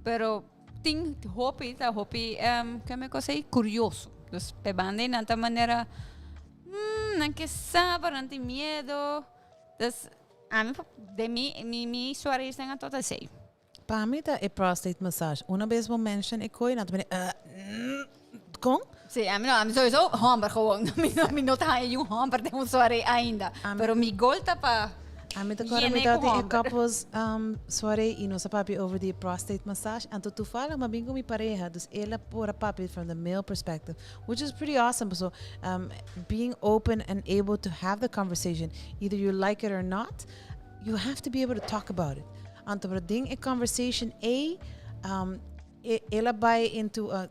Pero tin hopi ta hopi con mi cos ey curioso. Dus pe banda nan ta manera nan ke sa, pero nan tin miedo. Dus ami de mi soirées nan tot asina. Pa mi ta e prostate massage. Un bes bo mention e coi, nan ta con? Si, ami no, ami sowieso homber gewoon. Mi no ta haya un homber den un soirée ainda. Pero mi goal ta pa Ami ta agora Yene mi ta cu e homber. Couples soirée y nos a papia over di prostate massage. Anto toevallig m'a bin cu mi pareha, dus el a por a papia from the male perspective, which is pretty awesome. So being open and able to have the conversation, either you like it or not, you have to be able to talk about it. Anto pero den e conversation ei, el a bai into a,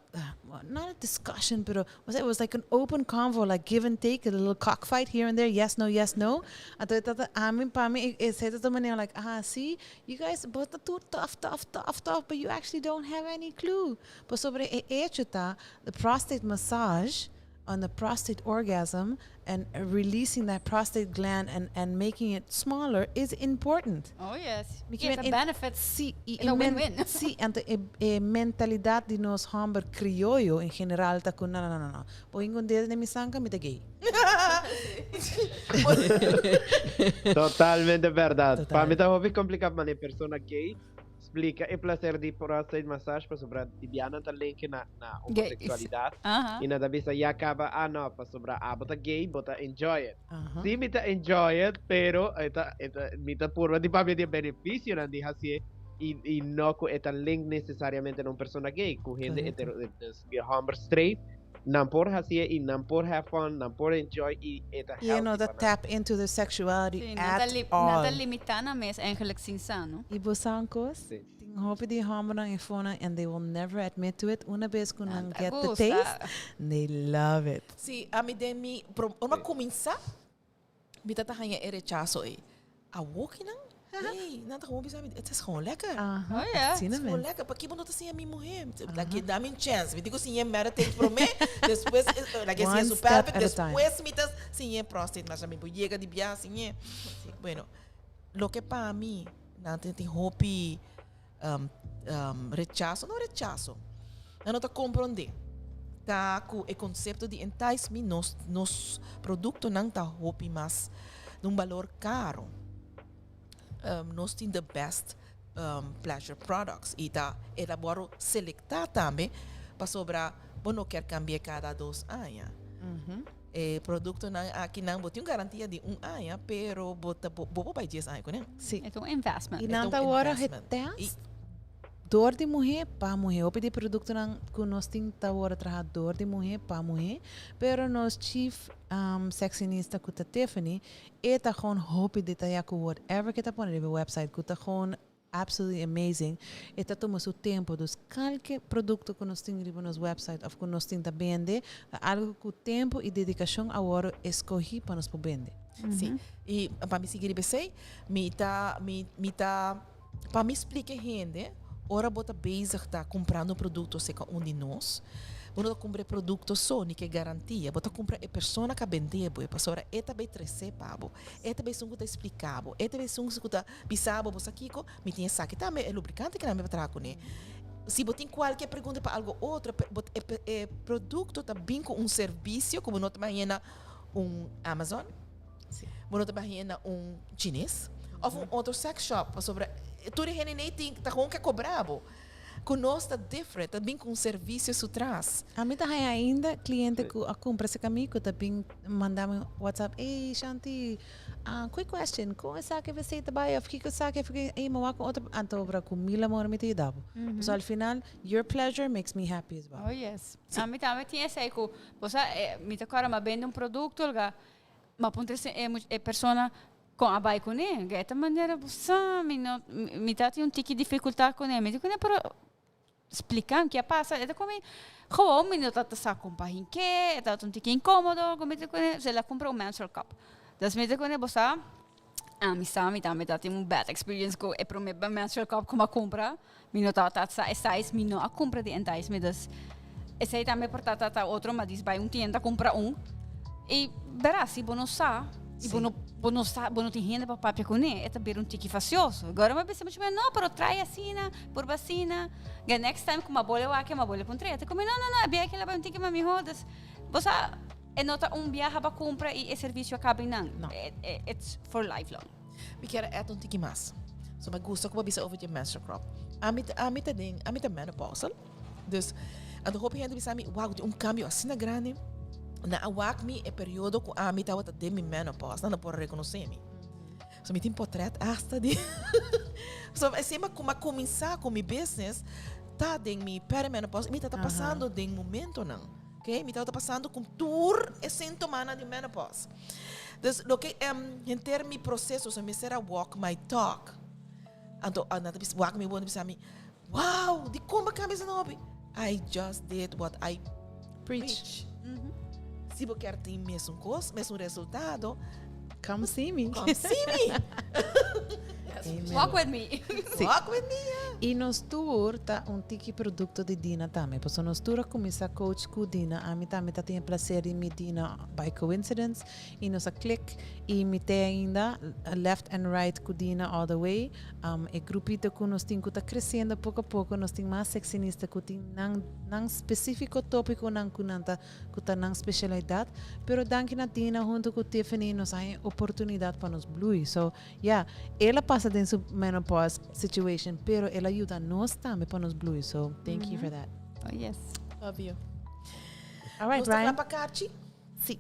not a discussion, pero it was like an open convo, like give and take, a little cockfight here and there, yes, no, yes, no. Anto e tata, ami, pa mi, esei ta manera like, ah, see, you guys, bo ta tur tough, tough, tough, tough, but you actually don't have any clue. Pasobra e hecho ta, the prostate massage, on the prostate orgasm and releasing that prostate gland and making it smaller is important. Oh yes. Mi It's a benefit. Si, y, It's a win-win. Si, anto e mentalidad di nos homber crioyo en general ta cu no, no, no, no, no. Bo hinga un dedo den mi sanka, mi ta gay. Totalmente berdad. Pa mi ta hopi complica pa mane persona gay Splica e placer di prostate massage pasobra di bianan ta link na homosexualidad y nan ta bisa ya caba, ah no, pasobra abo ta gay, bo ta enjoy it. Si mi ta enjoy it, pero e ta, mi ta purba di papia di beneficionan di hacié y no cu e ta link necesariamente na un persona gay, cu hende hetero, dus di homber straight, nan por hacié y nan por have fun, nan por enjoy y e ta You know, healthy that pa nan. Tap into the sexuality Si, at nan ta all. limita nan mes eigenlijk sin sa, no? Y bo sa un cos? Si. Tin hopi di hombernan e fona and they will never admit to it. Una vez cu nan ta get the gusta. taste, they love it. Si, ami den mi, ora mi cuminsa, mi tata haña e rechaso ei. Awoki nan? Hey, nan ta gewoon bisa mi, het is gewoon lekker. Oh, ja. Asina Het is gewoon mes. lekker. Pakiko no ta siña mi muher? Like, dá me um chance. Mi digo siña meditate prome, despues, like, One siña su step pelvic, at a time. Despues mi ta siña prostate, mas mi yega di bia siña. Bueno, loke pa mi, nan tin hopi rechaso, no rechaso. Nan no ta comprende. Ta cu e concepto di Entice Me, nos productonan ta hopi mas di un balor caro. Nos tin the best pleasure products y ta elaboro selecta tambe pasobra bo no kier cambia cada 2 aña. E productonan aki nan bo tin un garantia di un aña, pero bo ta bo bay 10 aña cu ne. E ta un investment. Y nan E ta un awor investment. Getest door di muher pa muher. Hopi di productonan cu nos tin ta awor traha door di muher pa muher. Pero nos chief sexinista cu ta Tiffany, e ta gewoon hopi detaya cu whatever cu ta pone riba website, cu ta gewoon absolutely amazing. E ta tuma su tempo. Dus cualke producto cu nos tin riba nos website of cu nos tin ta bende, ta algo cu tempo y dedicacion awor escogi pa nos por bende. Si. Y pa mi sigui esey, mi ta pa mi splica hende, ora bo ta bezig ta cumprando producto serca un di nos, bo no ta cumpra producto so, ni cu garantia, bo ta cumpra e persona cu a bende bo, pasobra e ta bay trece pa bo, e ta bay esun cu ta explica bo, e ta bay esun cu ta bisa bo, bo sa kico, mi tin esaki tambe, e lubricante cu mi pa traha cune. Si bo tin cualkier pregunta pa algo otro, e producto ta bin cu un servicio, cu no ta na un Amazon, bo no ta na un Chines of un otro sex shop, sobre tur hende nee tin ta gewoon ke cobra bo. Cu nos ta different, ta bin cu un servicio su tras. Ami ta haya ainda cliente cu a cumpra serca mi cu ta bin manda mi WhatsApp: "Hey Shanti, quick question, con esaki bo ta bay of kico esaki?" Hey, mi cu otro anto bra cu mil amor mi ta yuda bo. So al final your pleasure makes me happy as well. Oh yes. Ami tambe tin esey cu, bo sa, mi ta corda m'a bende un producto ga, ma puntra se e persona con a bay cune, ga eta manera, bo sa, mi no mi ta tin un tiki dificultad cune, mi di cune, pero explican kico a pasa, e ta come gewoon mi no ta sa con pa hinke, ta un tiki incomodo, cu mi di cune, el a cumpra un menstrual cup. Dus mi di cune, bo sa, ami sa, mi tambe ta tin un bad experience cu e prome menstrual cup cu m'a cumpra, mi no ta sa e size, mi no a cumpra di Entice Me, dus esey tambe por ta otro, ma dis bay un tienda cumpra un. Y verás, si bo no sa, y bo no sa, bo no tin hende pa papia cune, e ta bira un tiki fastioso. Agora mi bisa mucho no, pero try asina, por asina. The next time cu m'a bolbe wak, m'a bolbe puntra, ta come no, no, no, bia cu el a bay un tiki mas miho, dus bo sa, e no ta un biaha pa cumpra y e servicio a caba nan. No. It's for lifelong. Mi kier add un tiki mas. So mi gusta con bisa over di menstrual cup. Ami ta menopausal. Dus anto hopi hende bisa mi, wow, tin un cambio asina grandi. Nan a wak mi e periodo cu ami tawata den mi menopause, nan no por reconoce mi. So mi tin portret hasta di. So esey cu m'a cuminsa cu mi business ta den mi perimenopause, mi ta pasando den momentonan. Okay? Mi ta pasando cu tur e sintomanan di menopause. Dus loke henter mi proceso, so mi a walk my talk. Anto nan ta bisa wak mi bon bisa mi, wow, dikon bo a kambia asina hopi? I just did what I preach. Si bo kier tin mesun kos, mesun resultado, Come see me. Come see me. Amen. Walk with me. Sí. Walk with me, yeah. I nos tur ta un tiki producto di Dina tambe. Pasobra nos tur a cuminsa coach cu Dina. Ami tambe ta tin e placer di meet Dina by coincidence. I nos a click i mi te ainda left and right cu Dina all the way. E grupito cu nos tin cu ta creciendo poco a poco. Nos tin mas sexinista cu tin nan nan specifico topiconan cu nan ta cu ta nan specialidad, pero danki na Dina hunto cu Tiffany nos a haña oportunidad pa nos blui. So, ya, el a pasa den su menopause situation, pero el a yuda nos tambe pa nos blui. So, thank you for that. Oh, yes. Love you. All right, Nos ta Brian. kla pa Karchi? Si.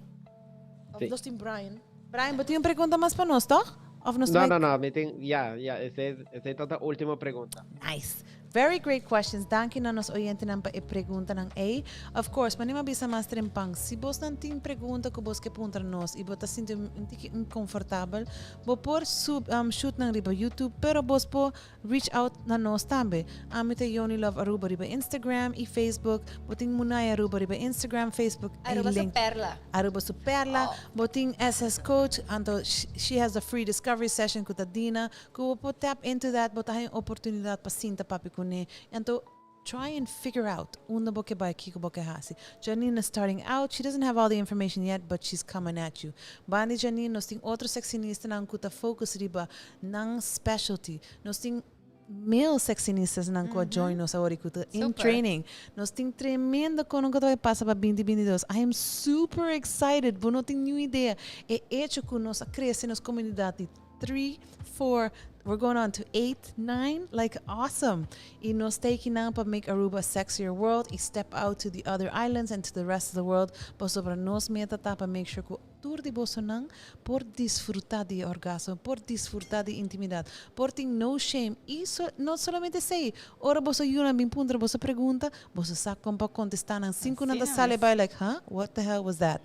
Of Sí. nos tin Brian? Brian, bo tin un pregunta mas pa nos, toch? Of nos No, ta no, no, mi tin, ya, ya, esei, esei ta ta ultimo pregunta. Nice. Very great questions. Danki na nos oyentenan pa e preguntanan ei. Of course, manera mi a bisa mas trempan, si bosnan tin pregunta ku bos ke puntra nos i bo ta sinti un tiki inkonfortabel, bo por sub, shoot nan riba YouTube, pero bos por Reach out na nos tambe. Ami ta Yoni Love Aruba riba Instagram y Facebook. Bo tin Munay Aruba riba Instagram, Facebook y Aruba su LinkedIn. perla. Aruba su perla. Bo tin SS Coach, anto she has a free discovery session cu ta Dina, cu bo por tap into that, bo ta haña oportunidad pa sinta papia cune. Anto Try and figure out unda bo ke bai, kiko bo ke hasi. Janine is starting out, she doesn't have all the information yet, but she's coming at you. Banda di Janine nos tin otro sexinistanan ku ta focus riba nan specialty. Nos tin male sexinistanan ku a join nos awor i ku ta in training. Nos tin tremendo kono ku ta bai pasa pa binti 22. I am super excited, bo no tin niun idea. E hecho ku nos a krese nos komunidat di 3, 4, we're going on to 8, 9, like awesome. Y nos ta ekinan pa make Aruba a sexier world y step out to the other islands and to the rest of the world pasobra nos meta ta pa make sure cu tur di bosonan por disfruta di e orgasmo, por disfruta di intimidad, por tin no shame y so, no solamente esey, ora boso yunan bin puntra boso pregunta, boso sa con pa contesta nan sin cu nan ta sali bay like, huh, what the hell was that?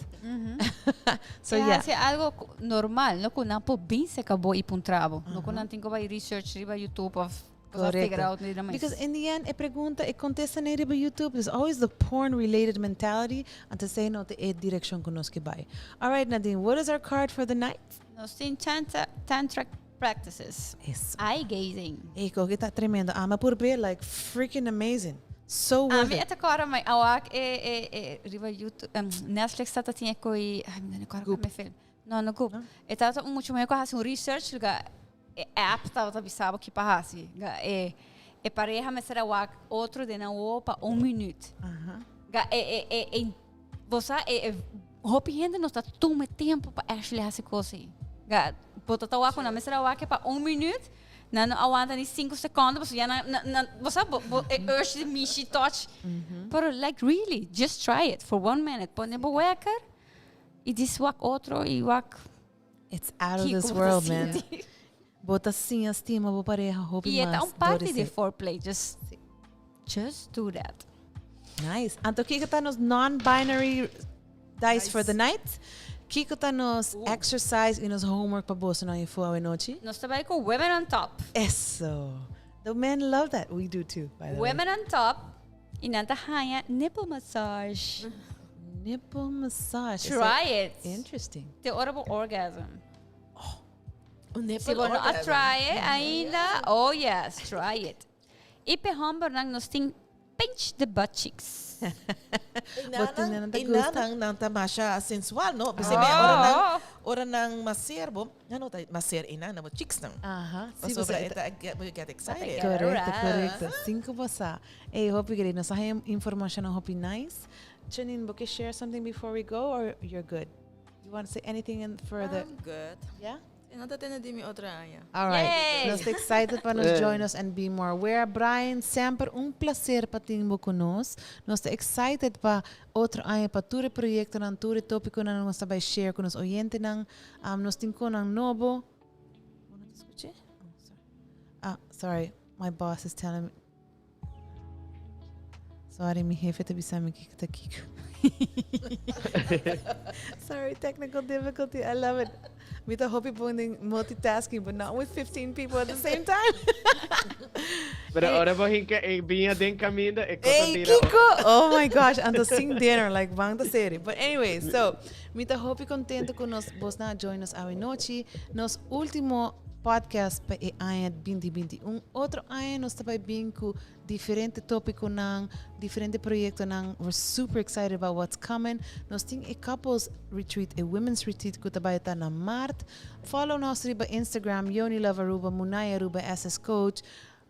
So E yeah. hasi algo ku normal, no ku nan por bin seka bo i puntra bo. No ku nan tin ku bai research riba YouTube of cosa figure out riba mes. Because in the end e pregunta e contesta nei riba YouTube there's always the porn related mentality anto esei no ta e direccion ku nos ke bai. Alright Nadine, what is our card for the night? Nos tin tantra tantric practices. Eso. Eye gazing. Ey koki ta tremendo. Ama por be like freaking amazing. So worth Ami it. e ta kòrda mai awak e e e riba YouTube Netflix tata tin e koi ai mi no kòrda Goop. kua film. No no Goop. E tabata un mucha muhé ku a hasi un research luga e app tabata bisa bo ki pa hasi. Ga e e pareha mester a wak otro den nan wowo pa un minuut. Ga e e e e Bo sa e e hopi hende no ta tuma e tempo pa actually hasi kos ei. Ga bo ta ta wak ku nan mester a wak pa un minuut, nan no awanta ni sinku sekondo pasobra ya nan nan nan bo sa bo bo e urge di mishi touch. Pero like really just try it for one minute. Pone bo wekker i dis wak otro i wak It's out of kiko this bo ta world, man. sinti. Bo ta siña stima bo pareha hopi I e ta mas un door parti di esei. foreplay. Just just do that. Nice. Anto kiko ta nos non-binary dice for the night? Kiko ta nos exercise y nos homework pa boso nan efo awe nochi? Nos ta bai ku Women on Top. Eso. The men love that. We do too, by the way. Women on Top y nan ta haña nipple massage. Nipple massage. Try it. Interesting. Te ora bo orgasm. Un nipple Si bo no a orgasm. try it ainda, oh yes, try it. Y pe hombernan nos tin Pinch the butt cheeks. E nanan nan ta masha sensual, no? P'esei mi ora nan ora nan maser bo, nan no ta maser e nan, nan bo cheeks nan. Aha. Si Pasobra e ta get bo get excited. Correcto, correcto. Sin cu bo sa. Ey, hopi great. Nos a haña informacionnan hopi nice. Janine, bo ke share something before we go or you're good? You want to say anything in for the I'm good. Yeah? E no ta tende di mi otro aña. All right. Yay! Nos ta excited pa nos join us and be more aware. Brian, semper un placer pa tin bo cu nos. Nos ta excited pa otro aña pa tur e proyectonan, tur e topiconan nos ta bay share cu nos oyentenan. Um, nos tin conan nobo. Bo no ta scuche? Oh, sorry. Ah, sorry. My boss is telling me. Sorry, mi hefe ta bisa mi kiko ta kiko. Sorry, technical difficulty. I love it. Mi ta hopi bon den multitasking, but not with 15 people at the same time. Pero ora bo hinka e biña den caminda, e cosa Hey, bira. Kiko! Oh my gosh, anto sin dinner, like bang ta seri. But anyway, so, mi ta hopi contento cu nos bosnan a join nos awe nochi. Nos ultimo podcast pa e aña 2021. Otro aña nos ta bay bin cu diferente topiconan, diferente proyectonan. We're super excited about what's coming. Nos tin e couples retreat, e women's retreat cu ta bay ta na maart. Follow nos riba Instagram, Yoni Love Aruba, Munay Aruba, SS Coach,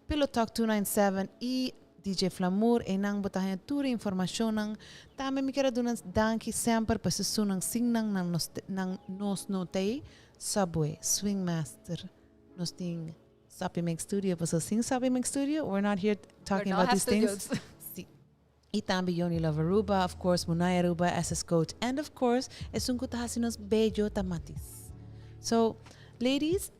Pillow Talk 297 y DJ Flamur. Eynan bo ta haya tur e informacionnan. Tambe mi kier a duna danki semper pa esunnan sin nan nan nos nan nos no t'ey. Subway, Swing Master, nos tin Soppy Make Studio, pasobra sin Soppy Make Studio we're not here talking not about have these things. studios. Si. Y tambe Yoni Love Aruba, of course, Munay Aruba, SS Coach, and of course, esun cu ta haci nos bello ta Matis. So, ladies,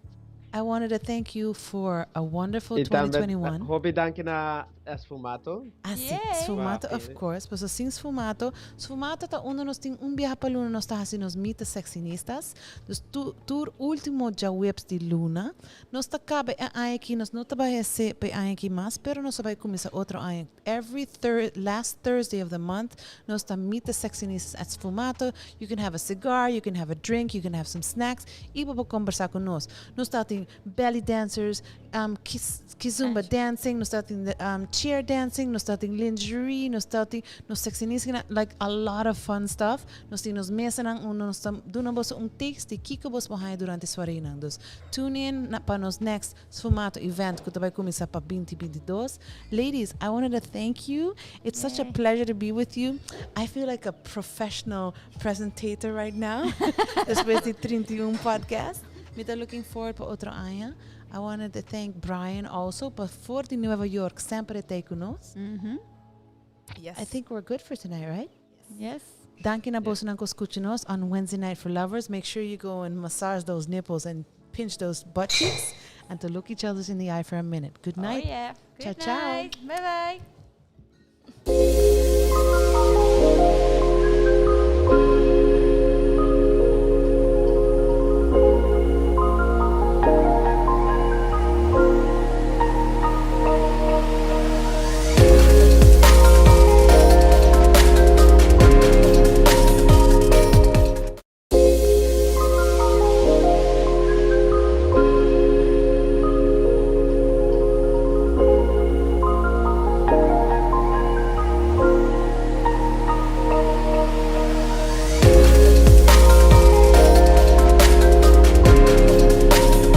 I wanted to thank you for a wonderful Y tambe 2021. hopi danki na Sfumato. Ah, si. Yay. Sfumato, of Wapi. course. Paso sin Sfumato, Sfumato ta unda nos tin un biaha pa luna nos ta haci nos Mita Sexynistas. Dus tu, tur ultimo djaweps di luna. Nos ta caba e aña aki, nos no ta bay haci pa e aña aki mas, pero nos ta bay cuminsa otro aña. Every thir last Thursday of the month, nos ta Mita Sexynistas at Sfumato. You can have a cigar, you can have a drink, you can have some snacks y bo por combersa cu nos. Nos ta tin belly dancers, um, kiz, kizomba dancing, nos ta tin um, chair dancing, nos ta tin lingerie, nos ta tin nos sexynistas, like a lot of fun stuff. Nos tin nos mesanan unda nos ta duna boso un taste di kico bos por haya durante soireenan. Dus tune in na, pa nos next Sfumato event cu ta bay cuminsa pa 2022. Ladies, I wanted to thank you. It's such a pleasure to be with you. I feel like a professional presentator right now. Despues di 31 podcast. Mi ta looking forward pa otro aña. I wanted to thank Brian also, pa for di Nueva York semper e t'ey cu nos. Yes. I think we're good for tonight, right? Yes. Danki na bosonan cu scucha nos on Wednesday Night for Lovers. Make sure you go and massage those nipples and pinch those butt cheeks and to look each other in the eye for a minute. Good night. Oh yeah. Ciao, Good ciao. night. Bye bye.